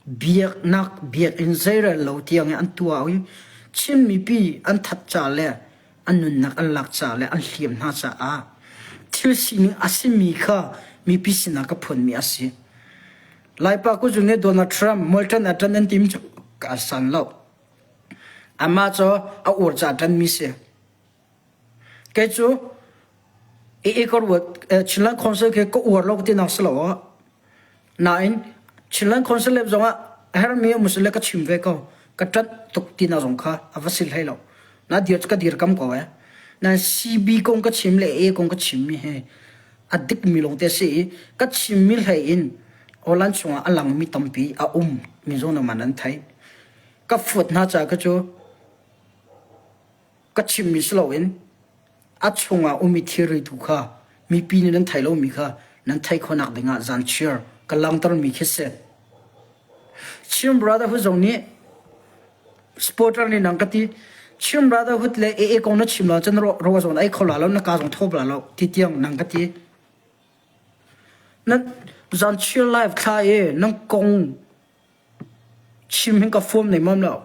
biaknak biakinn zeirel lo tiang in an tuah i Chin mipi an that ca le an nunnak an lak ca le an hliam hna caah thil sining a simi kha mipi sinah ka phuanmi a si. Laipa kuzung nih Donald Trump molṭan a ṭan an tim cu ka san lo. Amah cu a uar ca ṭanmi si. Kei cu i ka ruat Chinland Council khi ka uar lo ka tinak si lo ah nain Chinland Council lep zongah a hermi um le ka chim ve ko ka ṭanh tuk tinak zong kha a va si hlei lo na dir cu ka dirkam ko eh nan CB kong ka chim le A kong ka chimmi hi a dikmi lawngte a si i ka chimmi hlei in Holland chungah a langmi tampi a um mi zong naman an thei ka fuat hna ca ka cu Ka chimmi si loin a chungah ummi thilri tu kha mipi nih nan theih lomi kha nan theih khawhnak dingah zanchiar ka langhtermi khi si. Chin Brotherhood zong nih supporter nih nang ka ti Chin Brotherhood le AA kong na chim lo cun ro zong na ei kho la lo na ka zong thawp la lo ti tiang nang ka ti. Nan zanchiar live thla i nan kong Chim hin ka fuam nemam lo.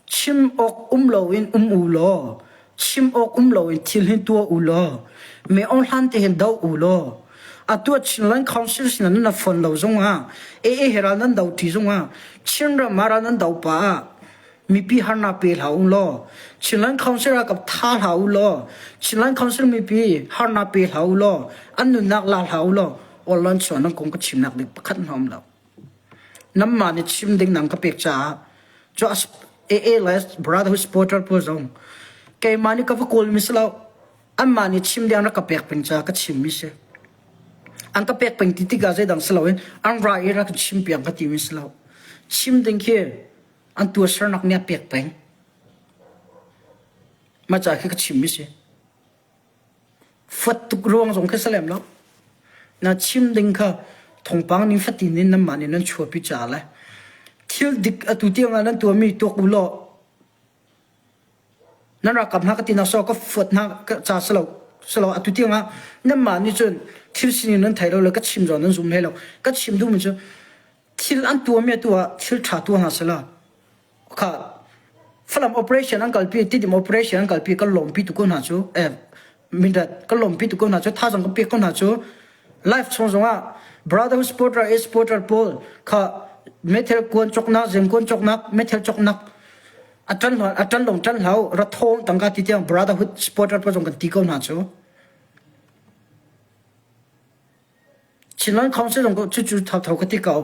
Chim awk um loin um u law, chim awk um loin thil hin tuah u law, me ong hlan te hin do u law, atu ah Chinland Council sinah nan fon lo zongah, AA he ral nan do ṭi zongah, Chinram ah ral nan do pah ah, mipi harnak pe hlah u law, Chinland Council ralkap tha hlah u law, Chinland Council mipi harnak pe hlah u law, an nunnak la hlah u law, Orlan chuah nan kong ka chimnak ding pakhat hna um lo. Namma nih chim ding nang ka pek caah cu AA le Brotherhood supporter pawl zong keimah nih ka va kawl mi si lo anmah nih chim ding an rak ka pek peng caah ka chim mi si. An ka pek peng ti tikah zeidang si loin an ra i rak chim piak ka ti mi si lo. Chim ding khi an tuahsernak nih a pek peng. Mah ca khi ka chim mi si. Fuat tuk ruang zong khi si lem lo. Na chim ding kha thawngpang ning fatin in nanmah nih nan chuahpi ca le thil dik atu tiang ah nan tuahmi tuak u law nan ralkap hna ka ti nak so ka fuat hna ca si lo si lo atu tiang ah nanmah nih cun thil sining nan thei lo le ka chim zong nan zum hlei lo ka chim duhmi cu thil an tuahmi atu ah thil ṭha tuah hna seh law kha Falam operation an kalpi Tidim operation an kalpi kan lawmpi tu ko hna cu eh mindat kan lawmpi tu ko hna cu thazang kan pek ko hna cu life chung zongah brotherhood supporter a supporter pawl kha methel kuan choknak zem kuan choknak methel choknak a tan a tan long tan hlau rathong tangka ti tiang brotherhood supporter pawl zong kan ti ko hna cu Chinland Council zong cucu thotho ka ti ko.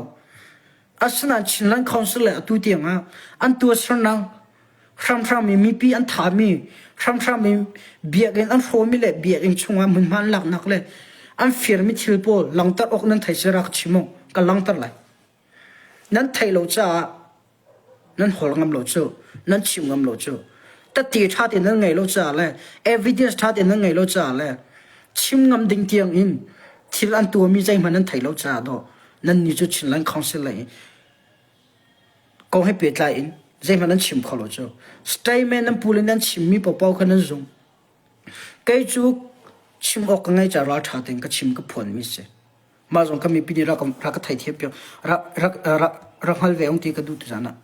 Asinain Chinland Council le atu tiang ah an tuahsernak hramhram i mipi an thami hramhram i biakinn an hrawmi le biakinn chungah hmunhma an laknak le an firmi thil pawl langter awk nan thei sira ka chim u ka langter lai. Nan theih lo caah nan hawl ngam lo cu nan chim ngam lo cu tette ṭha tein nan ngei lo caah le evidence ṭha tein nan ngei lo caah le chim ngam ding tiang in thil an tuahmi zeihmanh nan thei lo caah dawh nan nih cu Chinland Council lei kong he pehtlai in zeihmanh nan chim kho lo cu statement nan pu le nan chimmi paohpaoh kha nan zung kei cu chim awk ka ngei ca ral ṭha tein ka chim ka phuanmi si Mah zong kha mipi nih rak rak ka theithiam piak rak rak rak rak hngal ve ung ti ka duh tu zan ah.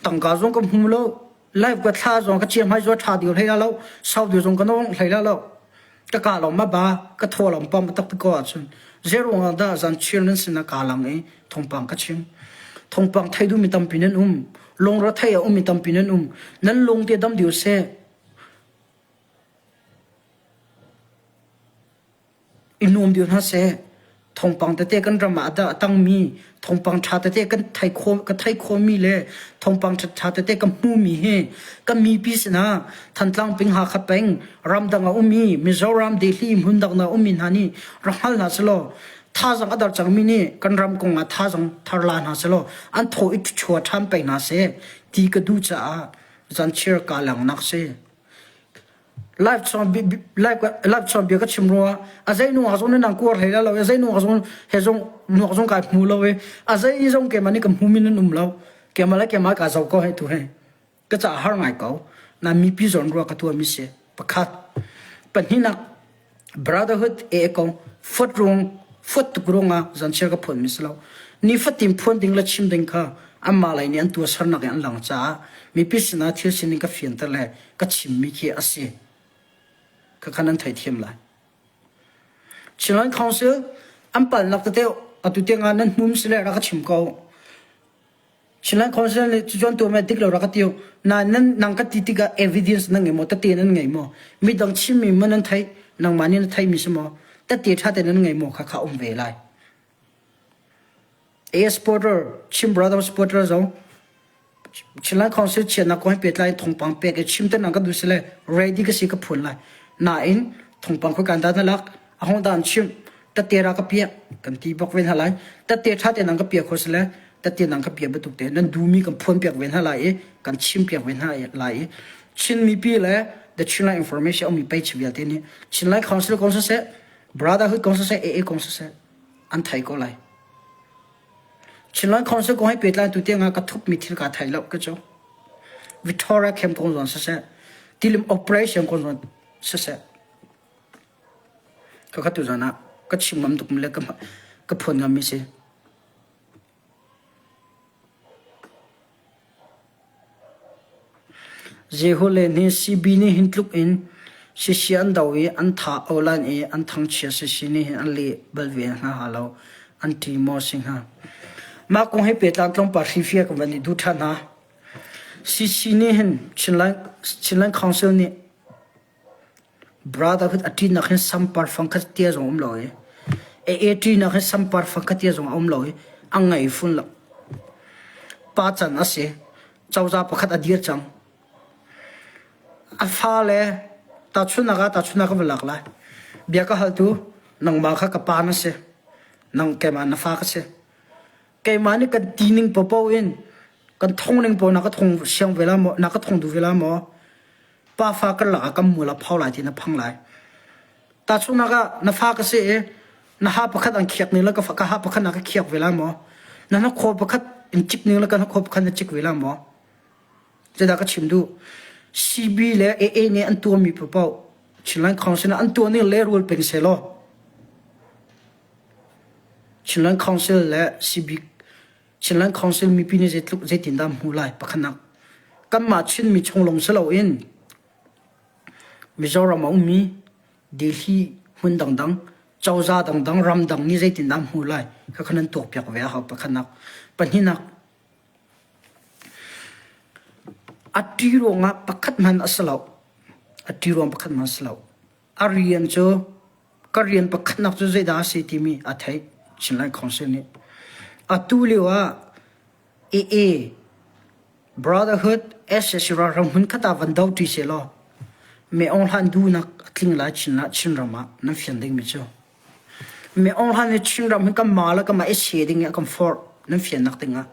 Tangka zong ka hmu lo, live ka thla zong ka chiang hmai zo tha dio hlei la lo, sau dio zong ka nong hlei la lo. Ka ka lo ma ba, ka thaw lo pam tak ko ahcun zero nga da zan chir nan sin ka lang i thongpang ka chim. Thongpang thei du mi tampi nan um, lung ra thei a um mi tampi nan um. Nan lung te dam dio se. I nuam deuh hna seh. Thawngpang tete kan ram ah a tangmi thawngpang ṭha tete kan thei khawh ka theih khawhmi le thawngpang ṭha tete ka hmuhmi hi kan mipi sinah Thantlang peng Hakha peng ramdang a ummi Mizoram Delhi hmundang ah ummi hna nih rak hngal hna selaw thazang a dar cangmi nih kan ram kong ah thazang thar la hna selaw an thaw i chua ṭhan peng hna seh ti ka duh caah zanchir kaa langnak si. Live chon live live chon bia ka chim rua a zei nu zong nan kuar hlei la lo a zei nu zong he zong nuak zong kai hmu lo e a zei zong ke mani ka hmu min an um lo ke ma le ke ma ka zo ko he tu he ka ca har ngai ko na mi pi zon rua ka tua mi se pakhat pahnihnak Brotherhood e kong fot rung fot tuk ruangah zanchiar ka phuan mi si lo. Nifatin phuan ding le chim ding kha anmah lei nih an tuahsernak in an lang caah mipi sinah thil sining ka fianter le ka chimmi khi a si. Khakha nan theithiam lai. Chinland Council an palnak tete atu tiangah nan hmum si le rak ka chim ko. Chinland Council nih cucuan tuah dik lo rak ka ti na nan nang ka ti tikah evidence nan ngei maw tete nan ngei maw midang chimmi maw nan theih nangmah nih na theihmi si maw tete ṭha te nan ngei maw kha kha um ve lai A supporter Chin brother supporter zong Chinland Council chiatnak kong he pehtlai in thawngpang pek i chim te nang ka duh si le ready ka si ka phun lai nain thawngpang khoi kan dah na lak a hong dan chim tette ra ka piak kan ti bak ve hna lai tette ṭha te nang ka piak kho si le tette nang ka piak bantuk te nan duhmi kan phuan piak ve hna lai i kan chim piak ve hna lai i Chin mipi le the Chinland information ummi page vialte nih Chinland Council kong siseh Brotherhood kong siseh AA kong siseh an thei ko lai Chinland Council kong he pehtlai tu tiangah ka thupmi thil ka thei lo ka cu Victoria Camp kong zong siseh Tilim operation kong zong siseh Khakha tuzan ah ka chim ngam tuk le ka phuan ngammi si. Jehu le nih CB nih hin tluk in sisi an do i an tha olan i an thangchia sisi nih hin an leh bal ve hna ha lo an ṭi maw si hnga. Mah kong he pehtlai tlawmpal hrifia ka van i duh ṭhan hna. CC nih hin Chinland, Chinland Council nih Brotherhood a ṭinak hin sampar fangkhat tia zong um lo i AA ṭinak hin sampar fangkhat tia zong a um lo i a ngei fun lo. Pa can a si. Cozah pakhat a dir cang. A fale tahchunhnak ah tahchunhnak ka va lak lai. Bia ka haltu nangmah kha ka pa na si. Nang keimah na fa ka si. Keimah nih kan ti ning paohpaoh in kan thong ning paoh na ka thong siang ve la maw na ka thong duh ve la maw? Pafa karlak ah kan mual a pho lai ti na phang lai. Tahchunhnak ah na fa ka si i na ha pakhat an khiak ning le ka ka ha pakhat na ka khiak ve lai maw? Na hnakhaw pakhat in cik ning le ka hnakhaw pakhat na cik ve lai maw? Zeidah ka chim duh? CB le AA nih an tuahmi paohpaoh Chinland Council an tuah ning lehrul peng sehlaw Chinland Council le CB Chinland Council mipi nih zeitluk zeitindah an hmuh lai pakhatnak kanmah Chinmi chung lawng si loin Mizoram a ummi Delhi hmun dangdang cozah dangdang ramdang nih zeitindah an hmuh lai khakha nan tuakpiak ve a hau pakhatnak pahnihnak a ṭi ruangah pakhat hmanh a si lo a ṭi ruang pakhat hmanh a si lo a rian cu ka rian pakhatnak cu zeidah a si timi a theih. Chinland Council nih. Atu lio ah AA Brotherhood SSC ralhrang hmunkhat ah van do ṭi sehlaw Me Aung Hlan duhnak a tling lai chin ah Chinram ah nan fian dingmi cu. Me Aung Hlan nih Chinram hi kan mah le kanmah i se ding i a kan forh nan fiannak dingah.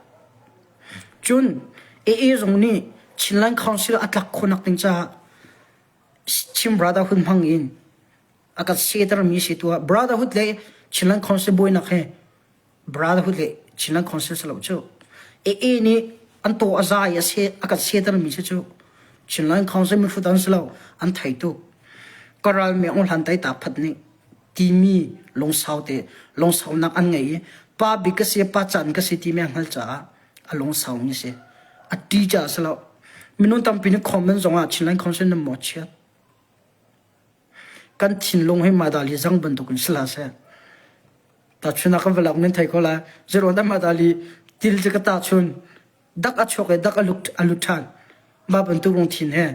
Cun AA zong nih Chinland Council a tlak khawhnak ding caah Chin Brotherhood hmang in a kan setermi si tu ah Brotherhood le Chinland Council buainak hi Brotherhood le Chinland Council si lo cu. AA nih an taw a za i a se a kan setermi si cu Chinland Council mihrut an si lo an thei tuk. Ka ral me ong hlan tai ta phat nih timi lungsau te lungsaunak an ngei i pa bik ka si pa chan ka si timi a hngal caah a lungsau mi si. A ṭi caah si lo. Minung tampi nih comment zong ah Chinland Council nan mawhchiat. Kan thinlung hi madali zang bantukin si hlah seh. Tahchun ah kan va lak nan thei ko lai. Zeruang dah madali til cu ka tahchun dak a chuak i dak a lut a lut ṭhan. Mah bantuk lungthin he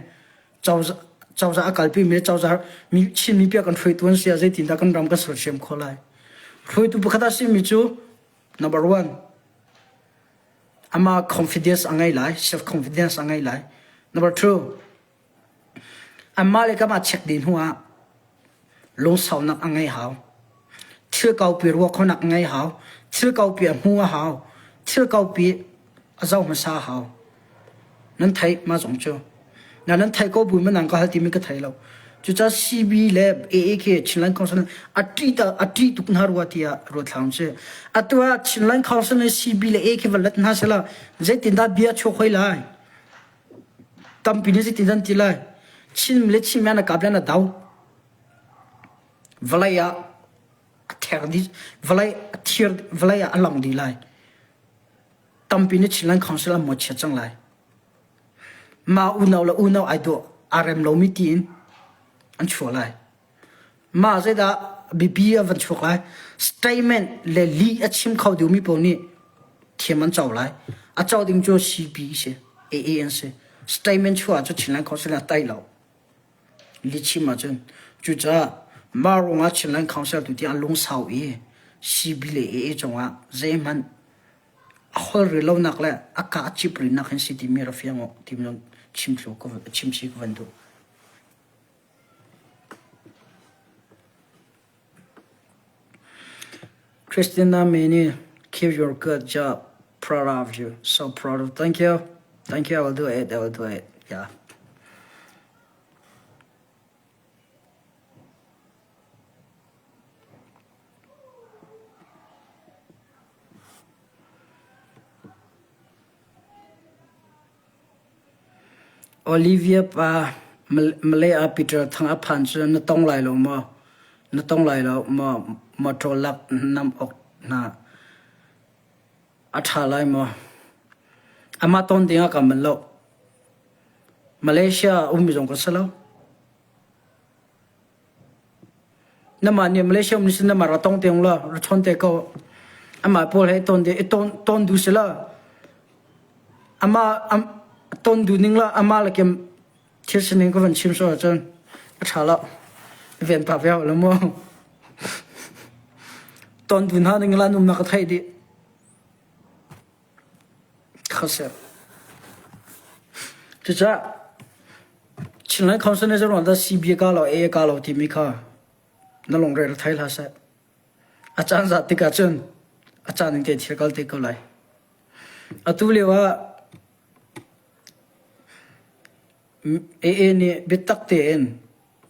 cozah cozah a kalpi mi le cozah mi Chin mi pia kan hruaitu an si ah zeitindah kan ram kan sersiam khawh lai. Hruaitu pakhat a simi cu number one amah confidence a ngei lai, self confidence a ngei lai. Number two Anmah le kamah check dih hnu ah lungsaunak a ngei hau. Thil kaupi ruah khonak a ngei hau. Thil kaupi a hmu a hau. Thil kaupi a zoh hmasa a hau. Nan theih mah zong cu. Na nan theih ko bu in nang ka hal timi ka thei lo. Cucaah CB le AA khi Chinland Council a ṭih a ṭih tuk hna rua tiah ruat hlah si. Atu ah Chinland Council le CB le A khi va let hna sila zeitindah bia chuak hoi lai? Tampi nih zeitin an ti lai? Chin le Chin na kap le na do. Vawlei ah a ther dih, vawlei a thir, vawlei ah a lang dih lai. Tampi nih Chinland Council an mawhchiat cang lai. Mah unau le unau ai dawh aa rem lomi tiin an chuah lai. Mah zeidah biapi a van chuak lai? Statement le lih a chim kho dingmi paoh nih thiam an co lai. A co ding cu CB si, AA an si. Statement chuah cu Chinland Council a tai lo. Lih chim ahcun. Cucaah mah ruangah Chinland Council tu tiang lungsau i CB le AA cungah zeihmanh a hol rih lonak le a ka cip rihnak hin si timi ra fiang awk timi chim thlu chim chi ka van duh. Christina Mini, keep your good job. Proud of you. So proud of. Thank you. Thank you. I will do it. I will do it. Yeah. Olivia pa Malay ah Peter Thang a phan cu na tong lai lo maw? Na tong lai lo maw? Motor lak nam awk hna a ṭha lai maw? Amah ton ding ah ka manh lo. Malaysia ummi zong ka si lo. Namah nih Malaysia um sin namah ra tong te la ra chawn te ko. Amah pawl he ton te ton ton du sila. Ama am ton du ning la ama la kem thil sining ko van chim so ahcun a ṭha lo. Ven pa ve lo mu. Ton du hna ning la num na ka theih dih. Khasep. Cucaah Chinland Council nih zeiruang dah CB ka lo AA ka lo timi kha na lungre ra thei hlah seh. A caan zat tikah cun a caan ning te thil kal te ko lai. Atu lio ah AA nih biatak tein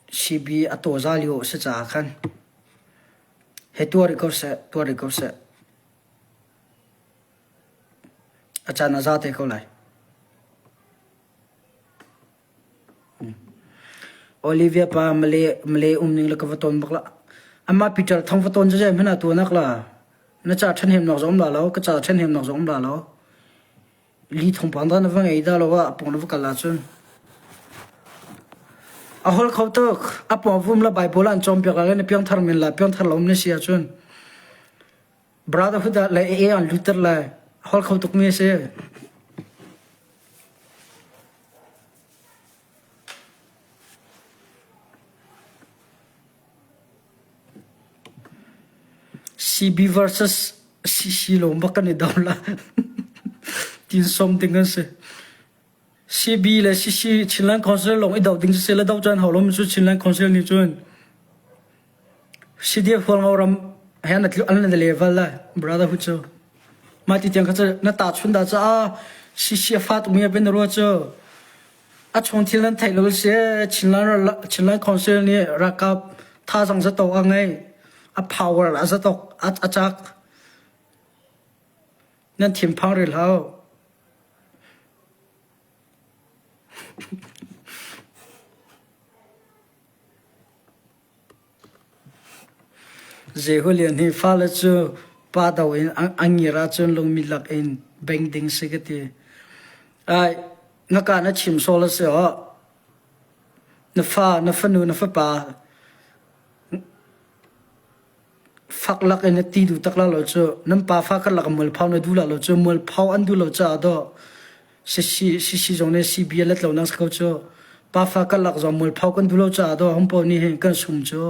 CB a tawza lio a si caah khan he tuar rih ko seh, tuar rih ko seh. A caan a za te ko lai. Olivia pa Malay Malay um ning le ka va ton bak la. Amah Peter thong va ton zai hmana tu nak la. Na cha then hem nak zong la lo, ka cha then hem nak zong la lo. Li thong pang da na va ngei da lo wa pong na va kal la chun. A hol kho tuk. A pong vum la Bible an chom piak la na piang thar min la piang thar lo ne sia chun. Brotherhood ah le AA an lutter le hol kho tukmi a si. CB versus CC lawng bak kan i do la. Tin som ding an si. CB le CC Chinland Council lawng i do ding si le do cun hau lo cu Chinland Council nih cun CDF Hualngo ram he an an level la brother hu cu. Mah ti tiang kha cu na ta chun da caah CC a fa tuk mi a ben rua cu A chung thil nan theih lo si Chinland Chinland Council nih ralkap thazaang zatawk a ngei. A power a zatawk a, a cak. Nan thinphang rih hlah u. Jehu Lian hi fale cu pa do in an ngir ahcun lungmi lak in beng ding si ka ti. Ai, na ka na chim sawl a si aw. Na fa, na fanu, na fapa fak lak in na ti duh tak la lo cu nan pa fa karlak ah mualphau na duh la lo cu mualphau an duh lo caah dawh sisi sisi zong nih CB a let lo nang si ko cu pa fa karlak zong mualphau kan duh lo caah dawh hong paoh nih hin kan sum cu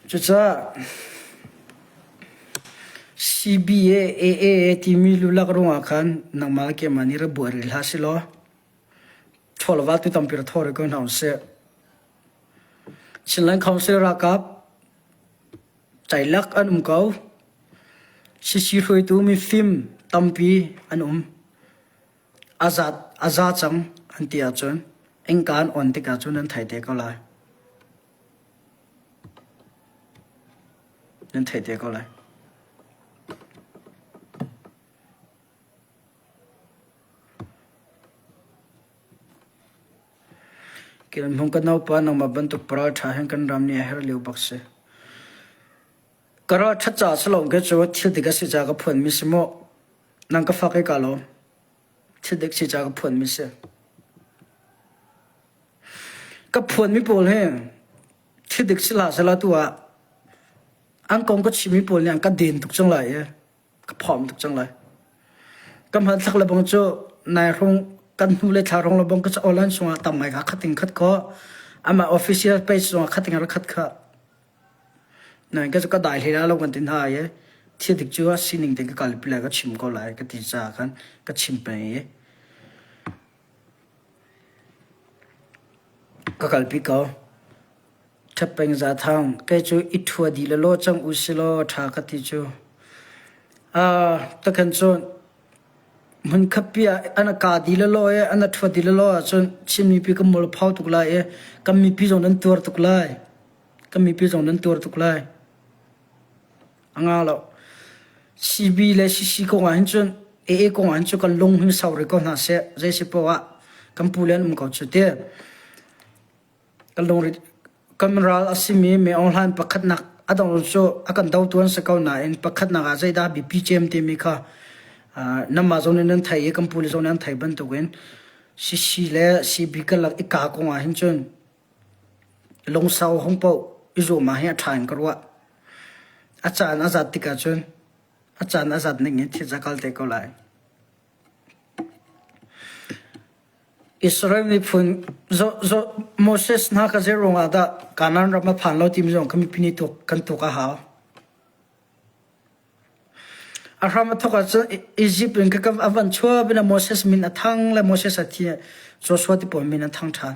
Cucaah CBA AA timi lulak ruangah khan nangmah le keimah nih ra buai rih hlah silaw Chawlva tu tampi ra thaw rih ko hna usih. Chinland Council ralkap ceilak an um ko. Sisi hruaitu mifim tampi an um. A zat a za cang an ti ahcun innka an on tikah cun nan thei te ko lai. Nan thei te ko lai. Kilhmung ka naupa nangmah bantuk paral ṭha hin kan ram nih a herh lio bak si. Ka ral ṭhat caah si lo ke cu thil dik a si caah ka phuanmi si maw? Nang ka fak i ka lawm. Thil dik si caah ka phuanmi si. Ka phuanmi pawl hi thil dik si hlah sehla tu ah an kong ka chimmi pawl nih an ka den tuk cang lai i ka phawm tuk cang lai. Ka hmanthlak le bang cu nai hrung kan hnu le thla hrung le bang ka online chungah tam ngai kha khating khat ko amah official page zongah khating ra khat kha nai ka cu ka dai hlei la lo kan tin ha i thil dik cu a sining te ka kalpi lai ka chim ko lai ka ti caah khan ka chim peng i ka kalpi ko. Ṭhatpeng Zathang, kei cu i ṭhua dih lelaw cang u silaw ṭha ka ti cu. Ah, takhan cun hmunkhatpi ah an a ka dih lelaw i an a ṭhua dih lelaw ahcun Chin mipi kan mual a phau tuk lai i kan mipi zong nan tuar tuk lai. Kan mipi zong nan tuar tuk lai. A nga lo. CB le CC kong ah hin cun AA kong ah hin cun kan lung hin sau rih ko hna seh. Zei si poah ah kan pu le an um ko cu ti. Kan lungrit kan ral a simi Min Aung Hlaing pakhatnak a dong cu a kan dotu an si ko nain pakhatnak ah zeidah biapi cem timi kha nanmah zong nih nan theih i kan pule zong nih an theih bantukin CC le CB karlak i kaa kong ah hin cun lungsau hung paoh i zuam ah hin a ṭha in ka ruah. A caan a zat tikah cun a caan a zat ning in thil ca kal te ko lai. Israel miphun Moses hna kha zei ruangah dah Kanaan ram a phan lo timi zong kha mipi nih tuk kan tuk a hau. A hram a thawk ahcun Egypt in ka a van chuah bina Moses min a thang le Moses a thi Joshua ti pawl min an thang ṭhan.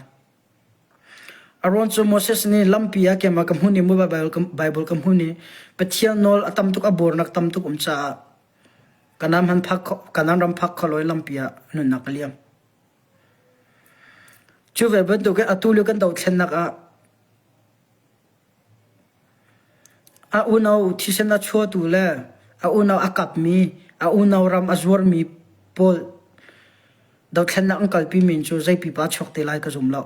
Aaron cu Moses nih lampi ah keimah ka hmun i Bible ka hmun i Pathian nawl a tam tuk a buarnak tam tuk um caah Kanaan ram phak kho lo i lampi ah nunnak a liam. Cu ve bantukin atu lio kan dothlennak ah a unau thisen a chuahtu le a unau a kapmi, a unau ram a zuarmi pawl dothlennak an kalpi mi cu zei pipa chuak te lai ka zum lo.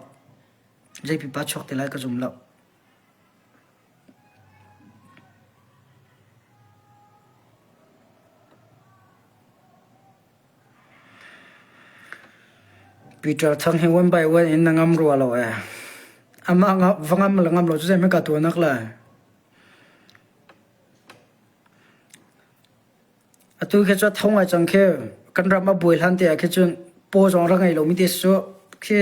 Zei pipa chuak te lai ka zum lo. Peter Thang hi one by one in na ngam rua lo ee. Amah va ngam le ngam lo cu zeihmanh ka tuahnak lai. Atu khi cu a tho ngai cang khi. Kan ram a buai hlan te ah khi cun paw zong rak ngei lomi te cu khi.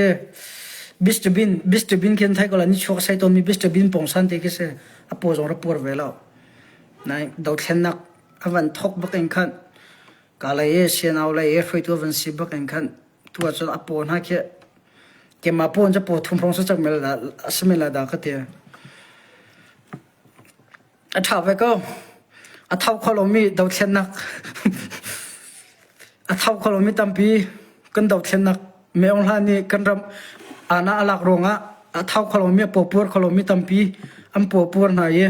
Mr Bean Mr Bean khin thai ko la ni chuak sai ton mi Mr Bean pongsan te khi si a paw zong ra puar ve lo. Nai dothlennak a van thok bak in khan ka lei e sianau lei e hruaitu van si bak in khan tu ah cun a paw hna khi kema pawn cu paw thum hrawng sa cak mel la asimi la da ka ti. A ṭha ve ko. A tho kho lomi dothlennak a tho kho lomi tampi kan dothlennak Meong Hla nih kan ram ana a lak ruangah a tho kho lomi a pawpuar kho lomi tampi an pawpuar hna i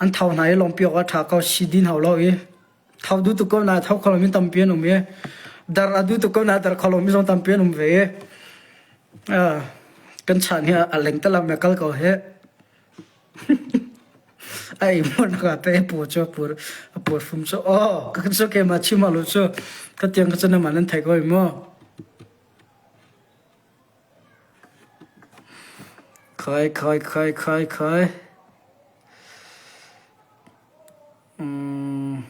an tho hna i lawmpi awk a ṭha ko si din hau lo i tho duh tuk ko na tho kho lomi tampi an um i dar a duh tuk ko na dar kho lomi zong tampi an um ve i kan chan hi a leng talam me kal ko he A ei hmun ka te pu cu pur a pur fum cu aw ka cu ke ma chim alu cu ka tiang ka cu na man nan thei ko mu. Khai khai khai khai khai. Mm.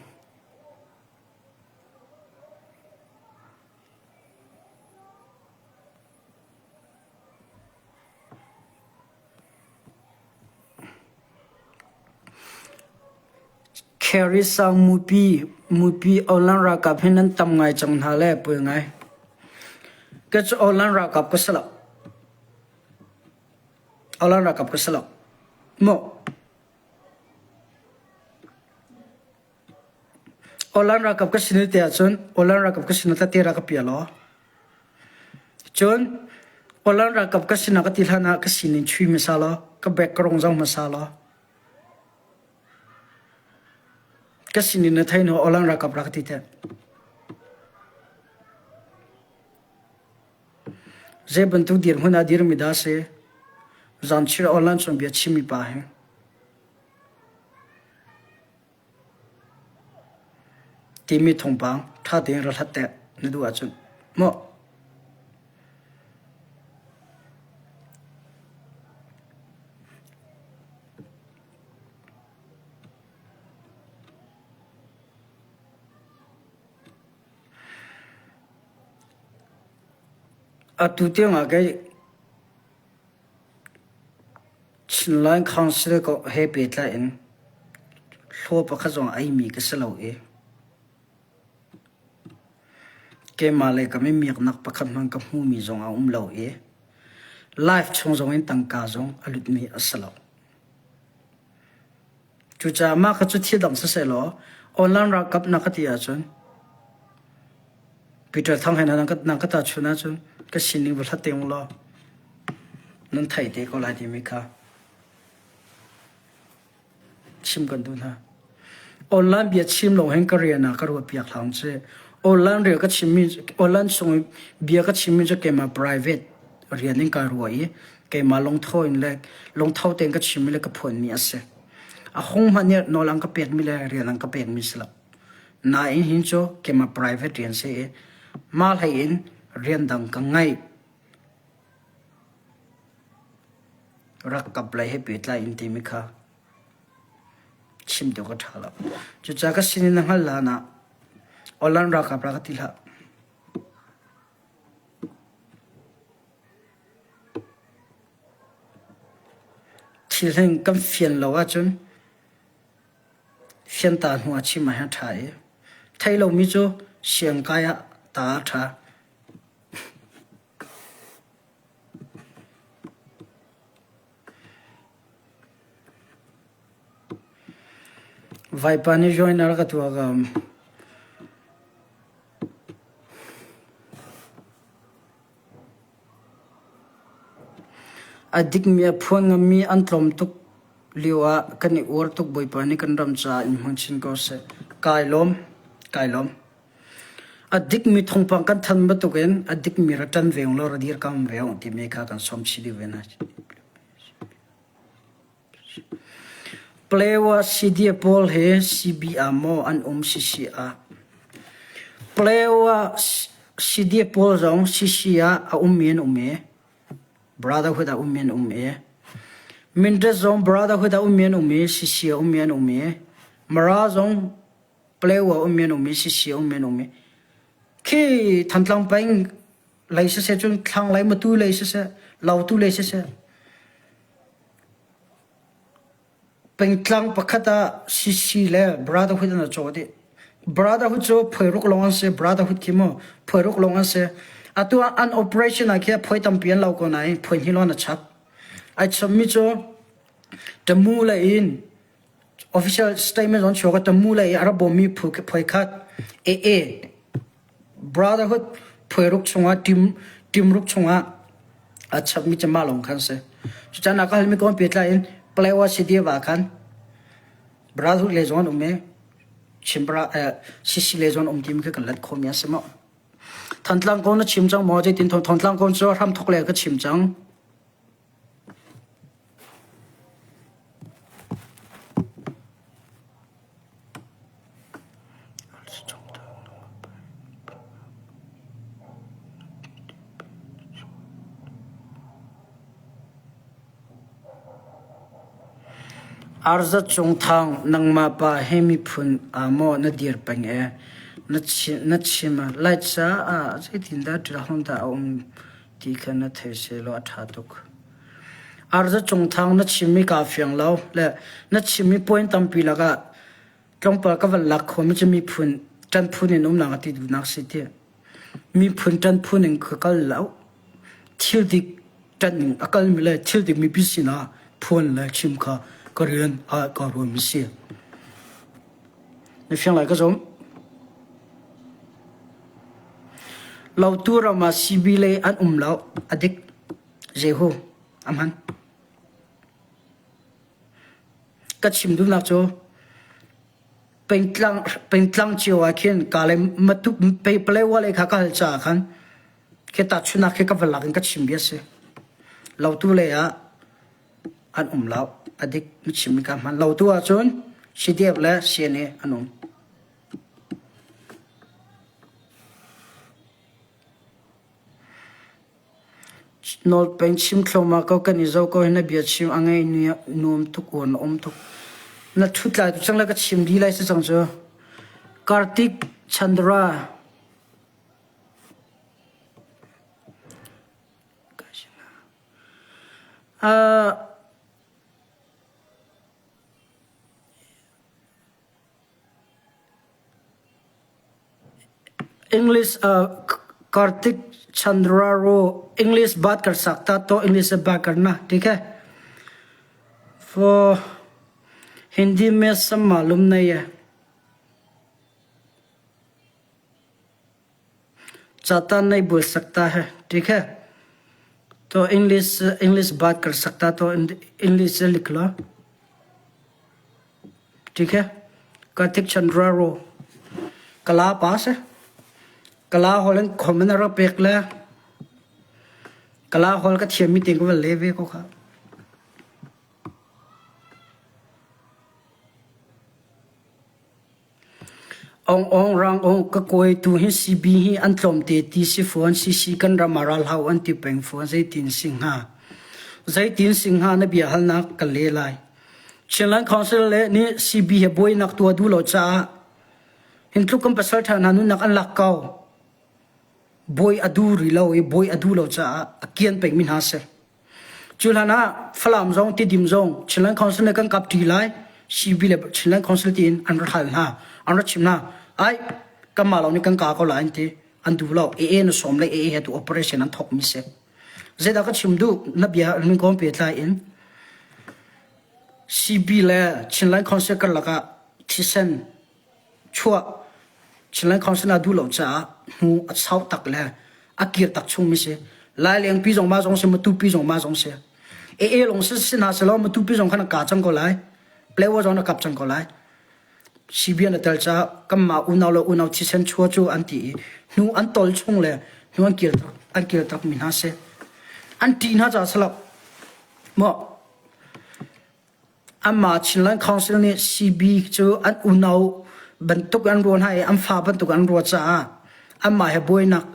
Carry sang mupi mupi Awlan ralkap hi nan tam ngai cang hna le poi ngai. Ka cu Awlan ralkap ka si lo. Awlan ralkap ka si lo. Maw? Awlan ralkap ka si ni te ahcun Awlan ralkap ka si na tate ra ka pia law. Cun Poland ralkap ka sinah ka ti hlan ah ka sining chui hmasa law ka bag ka rong zau hmasa law ka sining na thei hnu Poland ralkap rak ti te. Zei bantuk dirhmun ah dirmi dah si? Zanchir online chung bia chimmi pa hi. Timi thawngpang ṭha tein ra hlat teh na duh ahcun maw? Atu tiangah kei Chinland Council he pehtlai in hlaw pakhat zong a eimi ka si lo i keimah le ka mimiaknak pakhat hmanh ka hmumi zong a um lo i life chung zong in tangka zong a lutmi a si lo. Cucaah mah kha cu thil dang sisehlaw online ralkap na ka ti ahcun Peter Thang he na ka tahchunh ahcun ka sining va hlat te ung law nan theih te ko lai timi kha chim kan duh hna. Online bia chim lo hin ka rian ah ka ruah piak hlah si. Online rian ka chimmi online chung bia ka chimmi cu keimah private rian in ka ruah i keimah lungtho in le lungtho tein ka chimmi le ka phuanmi a si. A hung hmanh nih nawl an ka pekmi le rian an ka pekmi si lo. Nain hin cu keimah private rian si i mah hlei in rian dang ka ngei. Rak kap lei he pehtlai in timi kha chim deuh ka ṭha lo. Cucaah ka sin in na hngalh hlan ah Online ralkap ra ka ti hlah. Thil hin kan fian lo ahcun fianta hnu ah chim ah hin a ṭha i theih lomi cu siangkai ah ta a ṭha. Vaipa nih join a rak ka tuah ka. A dikmi a phuan ngammi an tlawm tuk lioah kan i uar tuk Bawipa nih kan ram caah in hmang chin ko seh. Kai lawm, kai lawm. A dikmi thawngpang kan than bantukin a dikmi ra ṭan ve ung law ra dirkam ve ung timi kha kan sawm chih dih ve hna. Palewa CDF pawl hi CB ah maw an um CC ah? Palewa CDF pawl zong CC ah a ummi an um i Brotherhood ah ummi an um i Mindat zong Brotherhood ah ummi an um i CC ah ummi an um i Mara zong Palewa ummi an um i CC ah ummi an um i khi Thantlang peng. lei siseh cun thlanglei matu lei siseh lautu lei siseh Pengtlang pakhat ah CC le Brotherhood an i caw dih. Brotherhood cu phuairuk lawng an si. Brotherhood khi mu phuairuk lawng an si. Atu ah an operation ah khi phuai tampi an lo ko nain phuai hnih lawng an chap. Ai chapmi cu Tamu le in official statement zong chuak Tamu le i a rak bawmmi phu phuai khat AA Brotherhood phuairuk chungah team teamruk chungah a chapmi cu mah lawng khan si. Cucaah na ka halmi kong pehtlai in Palawa CDF ah khan Brotherhood lei zong an um i Chin CC lei zong an um timi khi kan let khawhmi a si maw? Thantlang kong na chim cang maw? Zeitin Thantlang kong cu hramthok le ka chim cang. Arza Cung Thang, nangmah pa he miphun ah maw na dir peng ee? Na chim lai caah zeitindah ṭil dah a um ti kha na thei sehlaw a ṭha tuk. Arza Cung Thang na chimmi kaa fiang lo le na chimmi point tampi lakah tlawmpal ka van lak khomi cu miphun ṭan phun in umnak a ti duhnak si ti. Miphun ṭan phun in ka kal lo. Thil dik ṭanh in a kalmi le thil dik mipi sinah phuan le chim kha ka rian ah ka ruahmi si. Na fiang lai ka zum. Lautu ram ah CB lei an um lo. A dik. Jehu a hman. Ka chim duhnak cu pengtlang pengtlang cio ah khin ka le matu pe Palewa lei kha ka hal caah khan khi tahchunhnak khi ka va lak in ka chim bia si. Lautu lei ah an um lo. A dik na chimmi ka hman. Lautu ahcun CDF le CNA an um. Nawlpeng chim thluahmah ko kan i zoh ko hi na bia chim a ngaih nuam tuk uar na um tuk. Na ṭhut lai tuk cang le ka chim dih lai si cang cu. Kartik Chandra Uh, English Kartik Chandra रो English बात कर सकता तो इंग्लिश से बात करना ठीक है वो हिंदी में सब मालूम नहीं है चाहता नहीं बोल सकता है ठीक है तो इंग्लिश इंग्लिश बात कर सकता तो इंग्लिश से लिख लो ठीक है कार्तिक चंद्रा रो कला पास है कला हॉल Khoman ro pek le kala hall ka thiam mi ting ko le ve ko kha Ong ong rang ong ka kawi tu hi CB hi an tlawmte ti si fawn CC kan ram ah ralhau an ti peng fawn zeitin si hnga zeitin si hnga na bia halnak ka le lai Chinland Council le nih CB he buainak tuah duh lo caah hin tluk kan pasal ṭha hna nunnak an lak ko buai a duh rih lo i buai a duh lo caah a kian pengmi hna si. Cu hlan ah Falam zong Tidim zong Chinland Council nih kan kap ṭi lai CB le Chinland Council tiin an rak hal hna an rak chim hna ai kanmah lawng nih kan ka ko lai an ti an duh lo AA na sawm le AA he tu operation an thawk mi si zeidah ka chim duh na bia min kong pehtlai in CB le Chinland Council karlak ah thisen chuah Chinland Council a duh lo caah hnu a chau tak le a kir tak chungmi si. Laileng pi zong ma zong si, Matu pi zong ma zong si. AA long si si hna selaw Matu pi zong khan a ka cang ko lai. Plewa zong a kap cang ko lai. CBN a tel caah kanmah unau le unau thisen chua cu an ti i hnu an tol chung le hnu an kir an kir tak mi hna si. An ṭih hna caah silo. Maw Anmah Chinland Council nih CB cu an unau bantuk an ruah hna i an fa bantuk an ruah caah anmah he buainak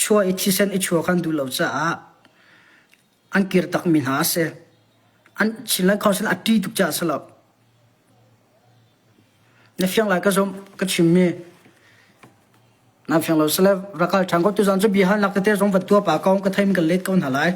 chuah i thisen i chuah kha an duh lo caah an kirtakmi hna a si. An Chinland Council a ṭih tuk caah a si lo. Na fiang lai ka zumh, ka chimmi. Na fiang lo sile rakal ṭhan ko tuzan cu bia halnak tete zong van tua pa ko ka theim kan let ko hna lai.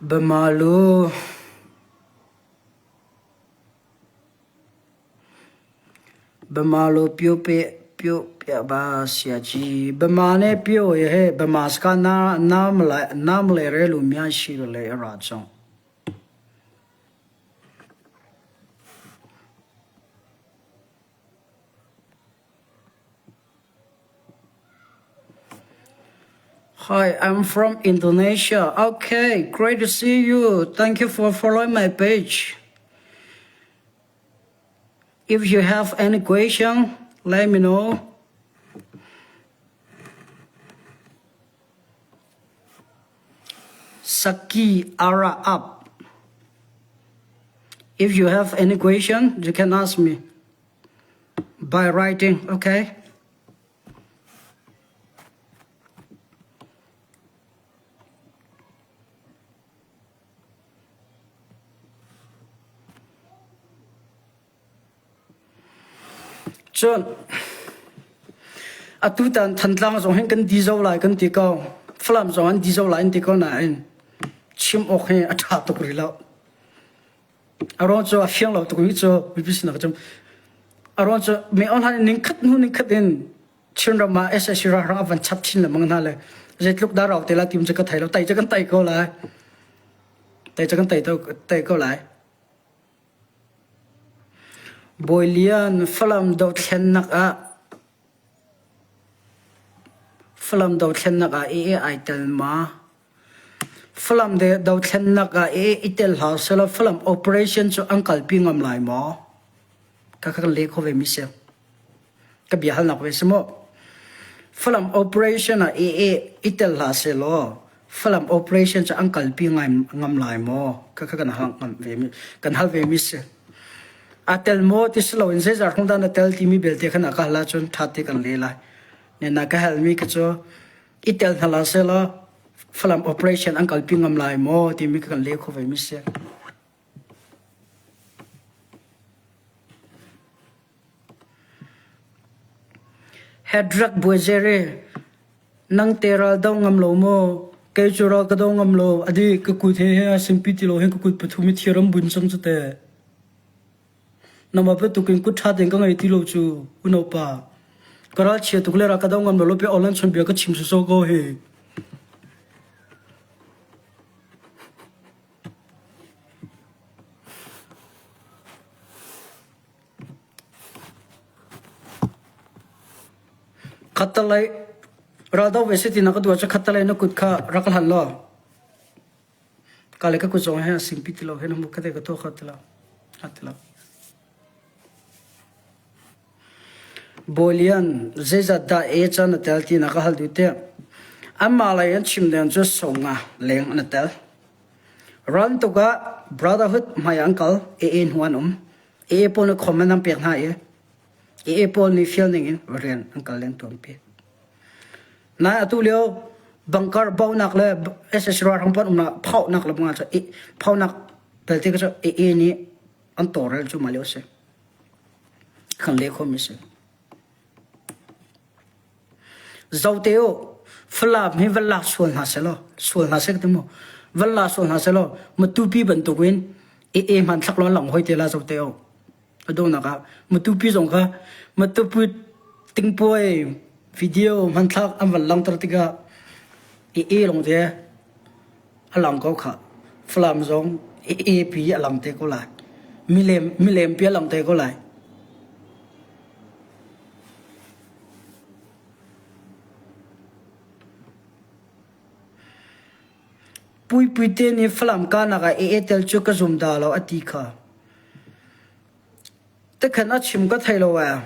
Bamalu Bamalu pio pe pio pia ba sia ci Bama ne pio ye he Bama ska na nam la nam le re lu mya shi le ra chong. Hi, I'm from Indonesia. Okay, great to see you. Thank you for following my page. If you have any question, let me know. Saki Ara Up. If you have any question, you can ask me by writing, okay? Cun atutan Thantlang zong hin kan di zau lai kan ti ko. Falam zong an di zau lai an ti ko nain chim awk hi a ṭha tuk rih lo. A ruang cu a fiang lo tuk i cu mipi sinak cu a ruang cu mi online ning khat hnu ning khat in Chinram ah SAC ralhrang a van chap chin lengmang hna le zeitluk dah rau te la tim cu ka thei lo tai cu kan tai ko lai tai cu kan tai tai ko lai Bawi Lian Falam dothlennak ah Falam dothlennak ah AA ai tel ma? Falam dothlennak ah AA i tel hlah sehlaw Falam operation cu an kalpi ngam lai maw? Ka kan leh kho ve mi si. Ka bia halnak ve si mu. Falam operation ah AA i tel hlah sehlaw Falam operation cu an kalpi ngai ngam lai maw? Ka kan hal ngam ve mi kan hal ve mi si. A tel maw ti si loin zeizat hung dah na tel timi belte khan a ka hal ahcun ṭha te kan le lai. Ne na ka hal mi ka cu i tel hna la sehlaw Falam operation an kalpi ngam lai maw timi ka kan le kho ve mi si. Hedrak Buaizere, nang te ral do ngam lo maw? Kei cu ral ka do ngam lo. Adi ka kut he he a singpi ti lo hin ka kut pathum i thiram bun cang cu te. Nama bantukin kut ṭha tein ka ngei ti lo cu unaupa. Ka ral chia tuk le ral ka do ngam lo lo pe online chon bia ka chim sawsawh ko hi. Khattalei raldo ve si ti na ka duh ahcun khattalei na kut kha rak hlan law ka le ka kut zong he a singpi ti lo he na hmu kha te ka thaw kho ti lo. ti lo. Bawilian zeizat dah e ca na tel ti na ka hal duh tiah anmah lei an chim deng cu songa leng an tel. Ran tuk ah Brotherhood hmai an kal AA hnu an um. AA pawl nih comment an pek hna i AA pawl nih fial ning in rian an kal len tuanpi. Nai atu lio bunker baunak le SS ralhrang pan umnak phaunak le bunga cu phaunak belte cu AA nih an tawlrel cu mah lio a si. Kan leh khomi si. Zote u, Falam hi van lak sual hna selaw, sual hna seh ka ti mu. Van la sual hna selaw, Matupi bantukin AA hmanthlak law lang hoi te la zote u. A dawhnak ah Matupi zong kha Matupi tingpuai video hmanthlak an van langter tikah AA lawng te a lang ko khah. Falam zong AA pi a lang te ko lai. Milem milem pi a lang te ko lai. Puipui te nih Falam kahnak ah AA tel cu ka zum dah lo a ti kha. Tikhan a chim ka thei lo ee.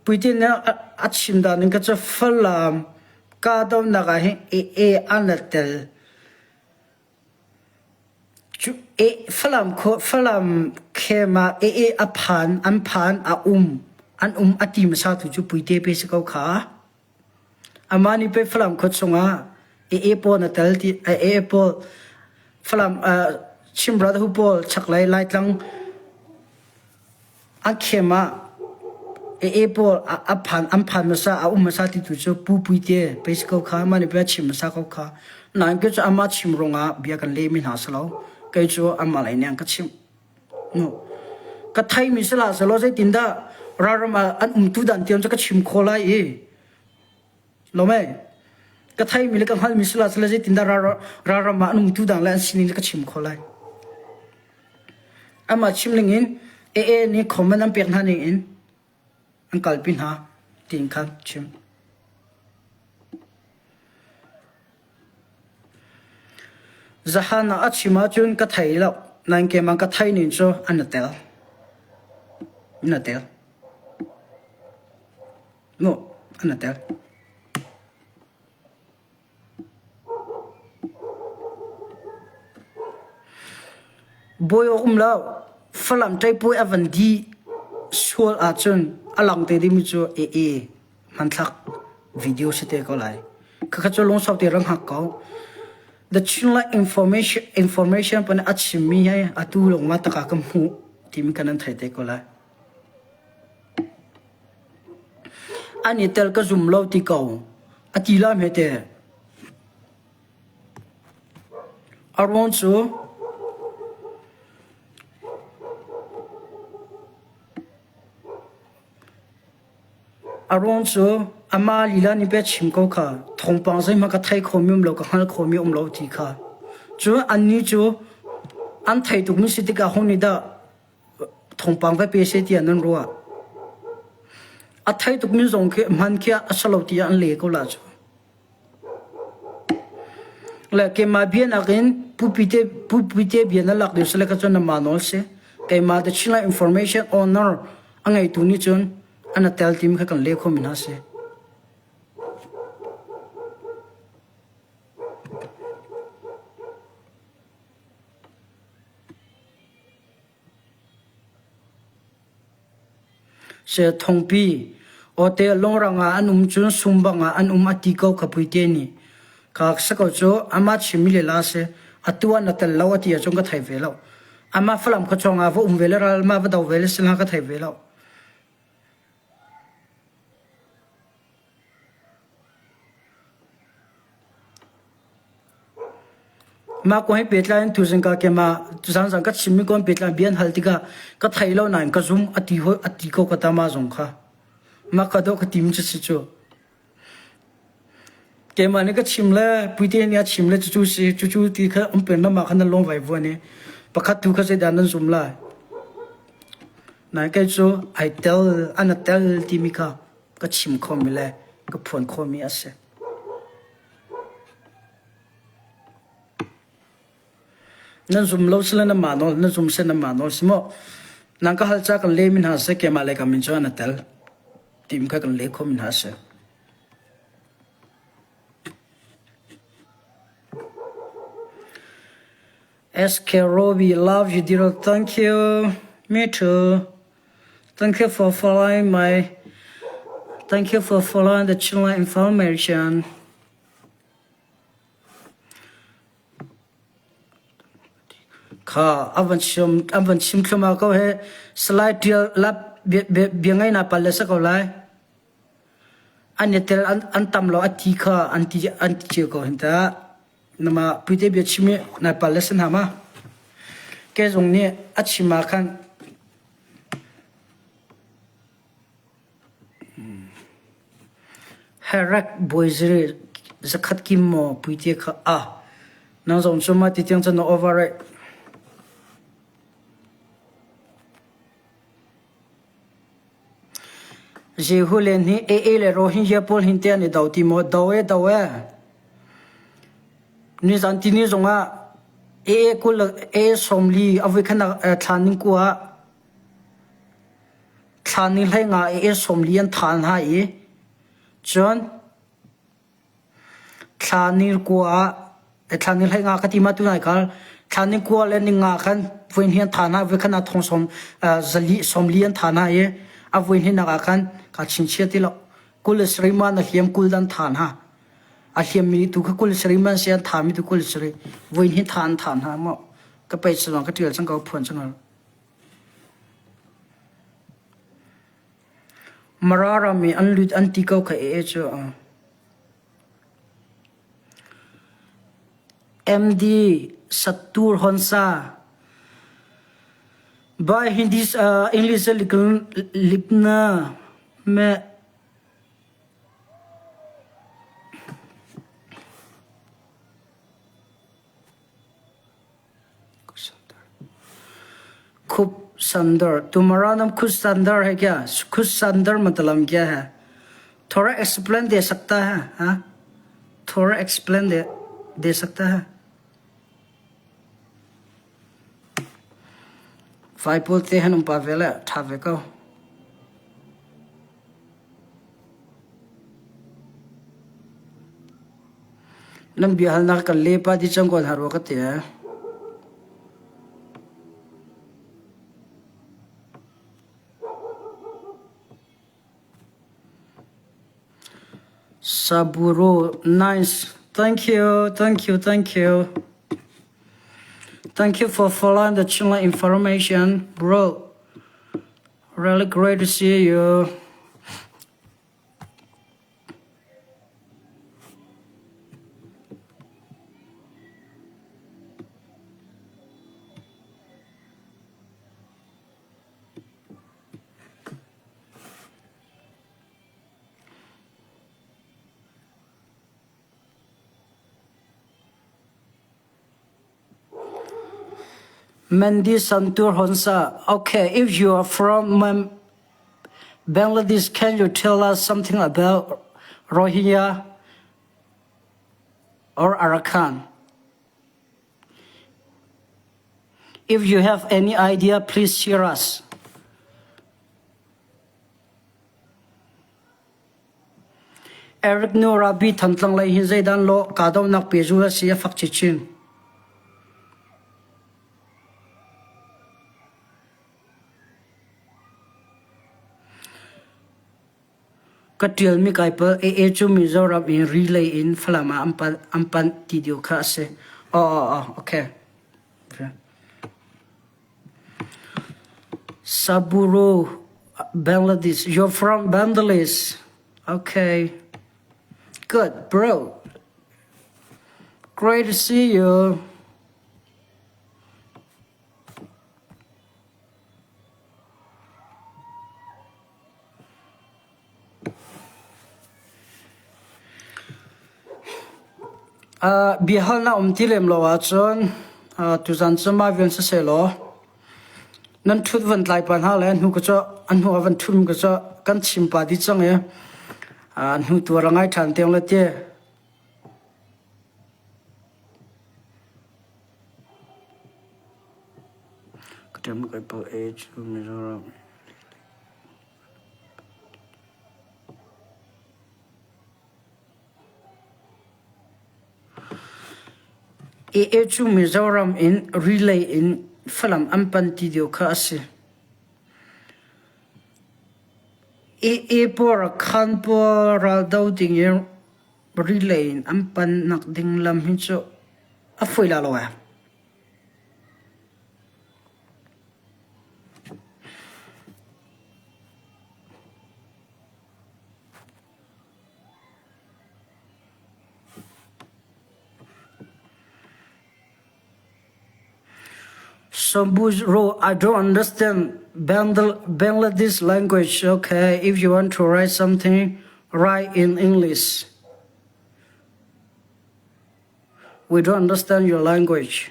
Puitin nih a chim dan ning kha cu Falam kahdohnak ah hin AA an la tel. Cu e Falam khua Falam khem ah e e a phan an phan a um an um a ti hmasa tu cu Puite pe si ko kha. Amah nih pei Falam khua chungah e e pawl na tel ti e e pawl Falam uh, Chin Brotherhood pawl chaklei Laitlang An khem ah AA pawl a phan an phan hmasa a um hmasa ti tu cu Pu Puite pei si ko kha mah nih pei a chim hmasa ko kha. Nain kei cu amah chim ruangah bia kan lehmi hna si lo. Kei cu amah lei nih an ka chimh. Nu. Ka theimi si lah selaw zeitindah ralram ah an umtu dan tiang cu ka chim khawh lai i lo mei ka theimi le ka hngalhmi si lah selaw zeitindah ralram ah an umtu dang le an sining le ka chim khawh lai. Amah chim ningin AA nih comment an pek hna ningin an kalpi hna tiin khan chim. Zahan ah a chim ahcun ka thei lo. Nain keimah ka thei ning cu an i tel. An i tel. No, an i tel. Bawi awk um lo. Falam ṭeipuai a van dih sual ahcun a lang te dingmi cu AA hmanthlak video si te ko lai. Khakha cu lungsau te rak hngak ko. The Chinland Information Information pan a chimmi hi atu lawng ma taka ka hmuh timi kan an thei te ko lai. An i tel ka zum lo ti ko. A ti la hme te. A ruang cu a ruang cu amah lila nih bia chim ko kha thawngpang zeihmanh ka thei khomi um lo ka hngal khomi um lo ti kha. Cun annih cu an thei tukmi si tikah ho nih dah thawngpang va pe seh tiah nan ruah. A thei tukmi zong khi hman khi a si lo tiah an le ko la cu. Le keimah bia nakin pupite pupite bia na lak ding sile ka cun na nawl si. Keimah the Chinland Information Owner a ngeitu nih cun an a tel timi kha kan le khomi hna si. Thongpi awte lungrang ah an um cun sumbang ah an um a ti ko kha Puite nih. Ka si ko cu amah chimmi lila a si. Atu ah na tel lo a ti ahcun ka thei ve lo. Amah Falam khuachung ah va um ve le ral mah va do ve le si hna ka thei ve lo. Mah kong he pehtlai in tuzing ka keimah zaanzang ka chimmi kong pehtlai bia an hal tikah ka thei lo nain ka zum a ti a ti ko ka ta mah zong kha. Mah ka dawh ka tim cu si cu. Keimah nih ka chim le Puite nih a chim le cucu si cucu ti kha um pen mah kha nan lung vai vuan i pakhat tu kha zeidah nan zum lai. Nain kei cu ai tel an a tel timi kha ka chim khomi le ka phuan khomi a si. Nan zum lo sile nan mah nawl, nan zum sile nan mah nawl si maw? Nang ka hal ca kan lehmi hna seh keimah le ka min cu an i tel. Tim kha kan leh khomi hna si. SK Robbie, love you dear. Thank you. Me too. Thank you for following my Thank you for following the channel information. Kha a van chim an van chim thluahmah ko he Salai Tial lap bia bia ngai na pal le sa ko lai. An i tel an an tam lo a ti kha an ti an ti cio ko hin ta. Nama puite bia chim i na pal le san ha ma. Ke zong nih a chim ah khan Herek bawi zakhat kim maw puite kha a nang zong cu mah ti tiang cun na over eh. Jehu len hi AA le Rohingya pawl hin te an i do ti maw? Do e do e. Nizan tini zongah AA 20 AA 40 a voi khan thlan ning kua Thla ni 15 i 40 an thah hna i cun thla ni kua ah thla ni 15 ka ti ma tunai kal. Thla ni kua le ni nga khan voi hnih an thah hna, voi khat ah thong sawm zali sawmli an thah hna i a voi hnihnak ah khan kaa chingchiah ti lo. 27 man a hliam 20 an thah hna. A hliammi tu kha 27 man si an thahmi tu 27. Voi hnih thah an thah hna maw? Ka pei cang ka ṭial cang ko phuan cang. Mara ram i an lut an ti ko kha ee cu. MD Sattur Honsa By Hindi English लिखना में खूब सुंदर तुम्हारा नाम खुद सुंदर है क्या खुद सुंदर मतलब क्या है थोड़ा एक्सप्लेन दे सकता है हाँ थोड़ा एक्सप्लेन दे दे सकता है Faipawl te han um pa ve le ṭha ve ko. Nan biahalnak kan le pa di cang ko hna rua ka ti. Saburo, nice. Thank you, thank you, thank you. Thank you for following the channel information, bro. Really great to see you. Mandy Santur Honsa. Okay, if you are from Bangladesh, can you tell us something about Rohingya or Arakan? If you have any idea, please share us. Eric nu Rabbi Thantlang lei hin zeidan law kahdohnak pehzul a si a fak chinchin. Ka ṭialmi kai pal AA cu Mizoram in relay in Falam ah an panh, an panh ti deuh kha a si. Aw, aw, aw, okay. Saburo, Bangladesh. You're from Bangladesh. Okay. Good, bro. Great to see you. Biahalnak um ti lem lo ahcun tuzan cu mah vial sisehlaw nan ṭhut van tlai pa hna le hnu ka cu a hnu ah van ṭhum ka cu kan chim pa dih cang i hnu tuar a ngai ṭhan tiang le ti. Ka ṭem kai pa age Mizoram. AA cu Mizoram in relay in Falam an pan ti deuh kha a si. AA pawl khan pawl raldo ding in relay in an pan nak ding lam hi cu a fawi la lo ee. Samburu, I don't understand Bangladesh language. Okay, if you want to write something, write in English. We don't understand your language.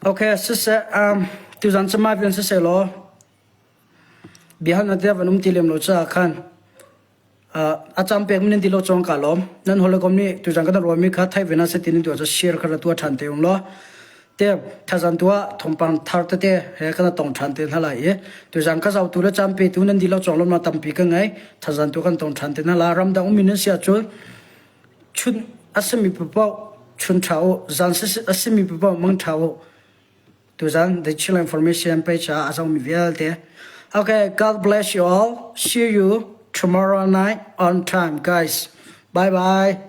Okay, siseh, um, Tuzan camai vian siseh law biahalnak te van um ti lem lo caah khan a cam pek min ti lo cawng ka lawm. Nan hawikom nih tuzan kan ruahmi kha theih ve na si ti nan tuah cu share kha ra tuah ṭhan te um law te thazan tuah thawngpang thar tete he kan tong ṭhan te hna lai i tuzan ka zohtu le cam petu nan dihlak cawng lawmnak tampi ka ngei. Thazan tu kan tong ṭhan te hna la. Ramdang ummi nan si ahcun chun a simi paoh chun ṭha u, zan a simi paoh mang ṭha u. Tuzan the Chill Information page ah a zohmi vialte. Okay, God bless you all. See you tomorrow night on time, guys. Bye bye.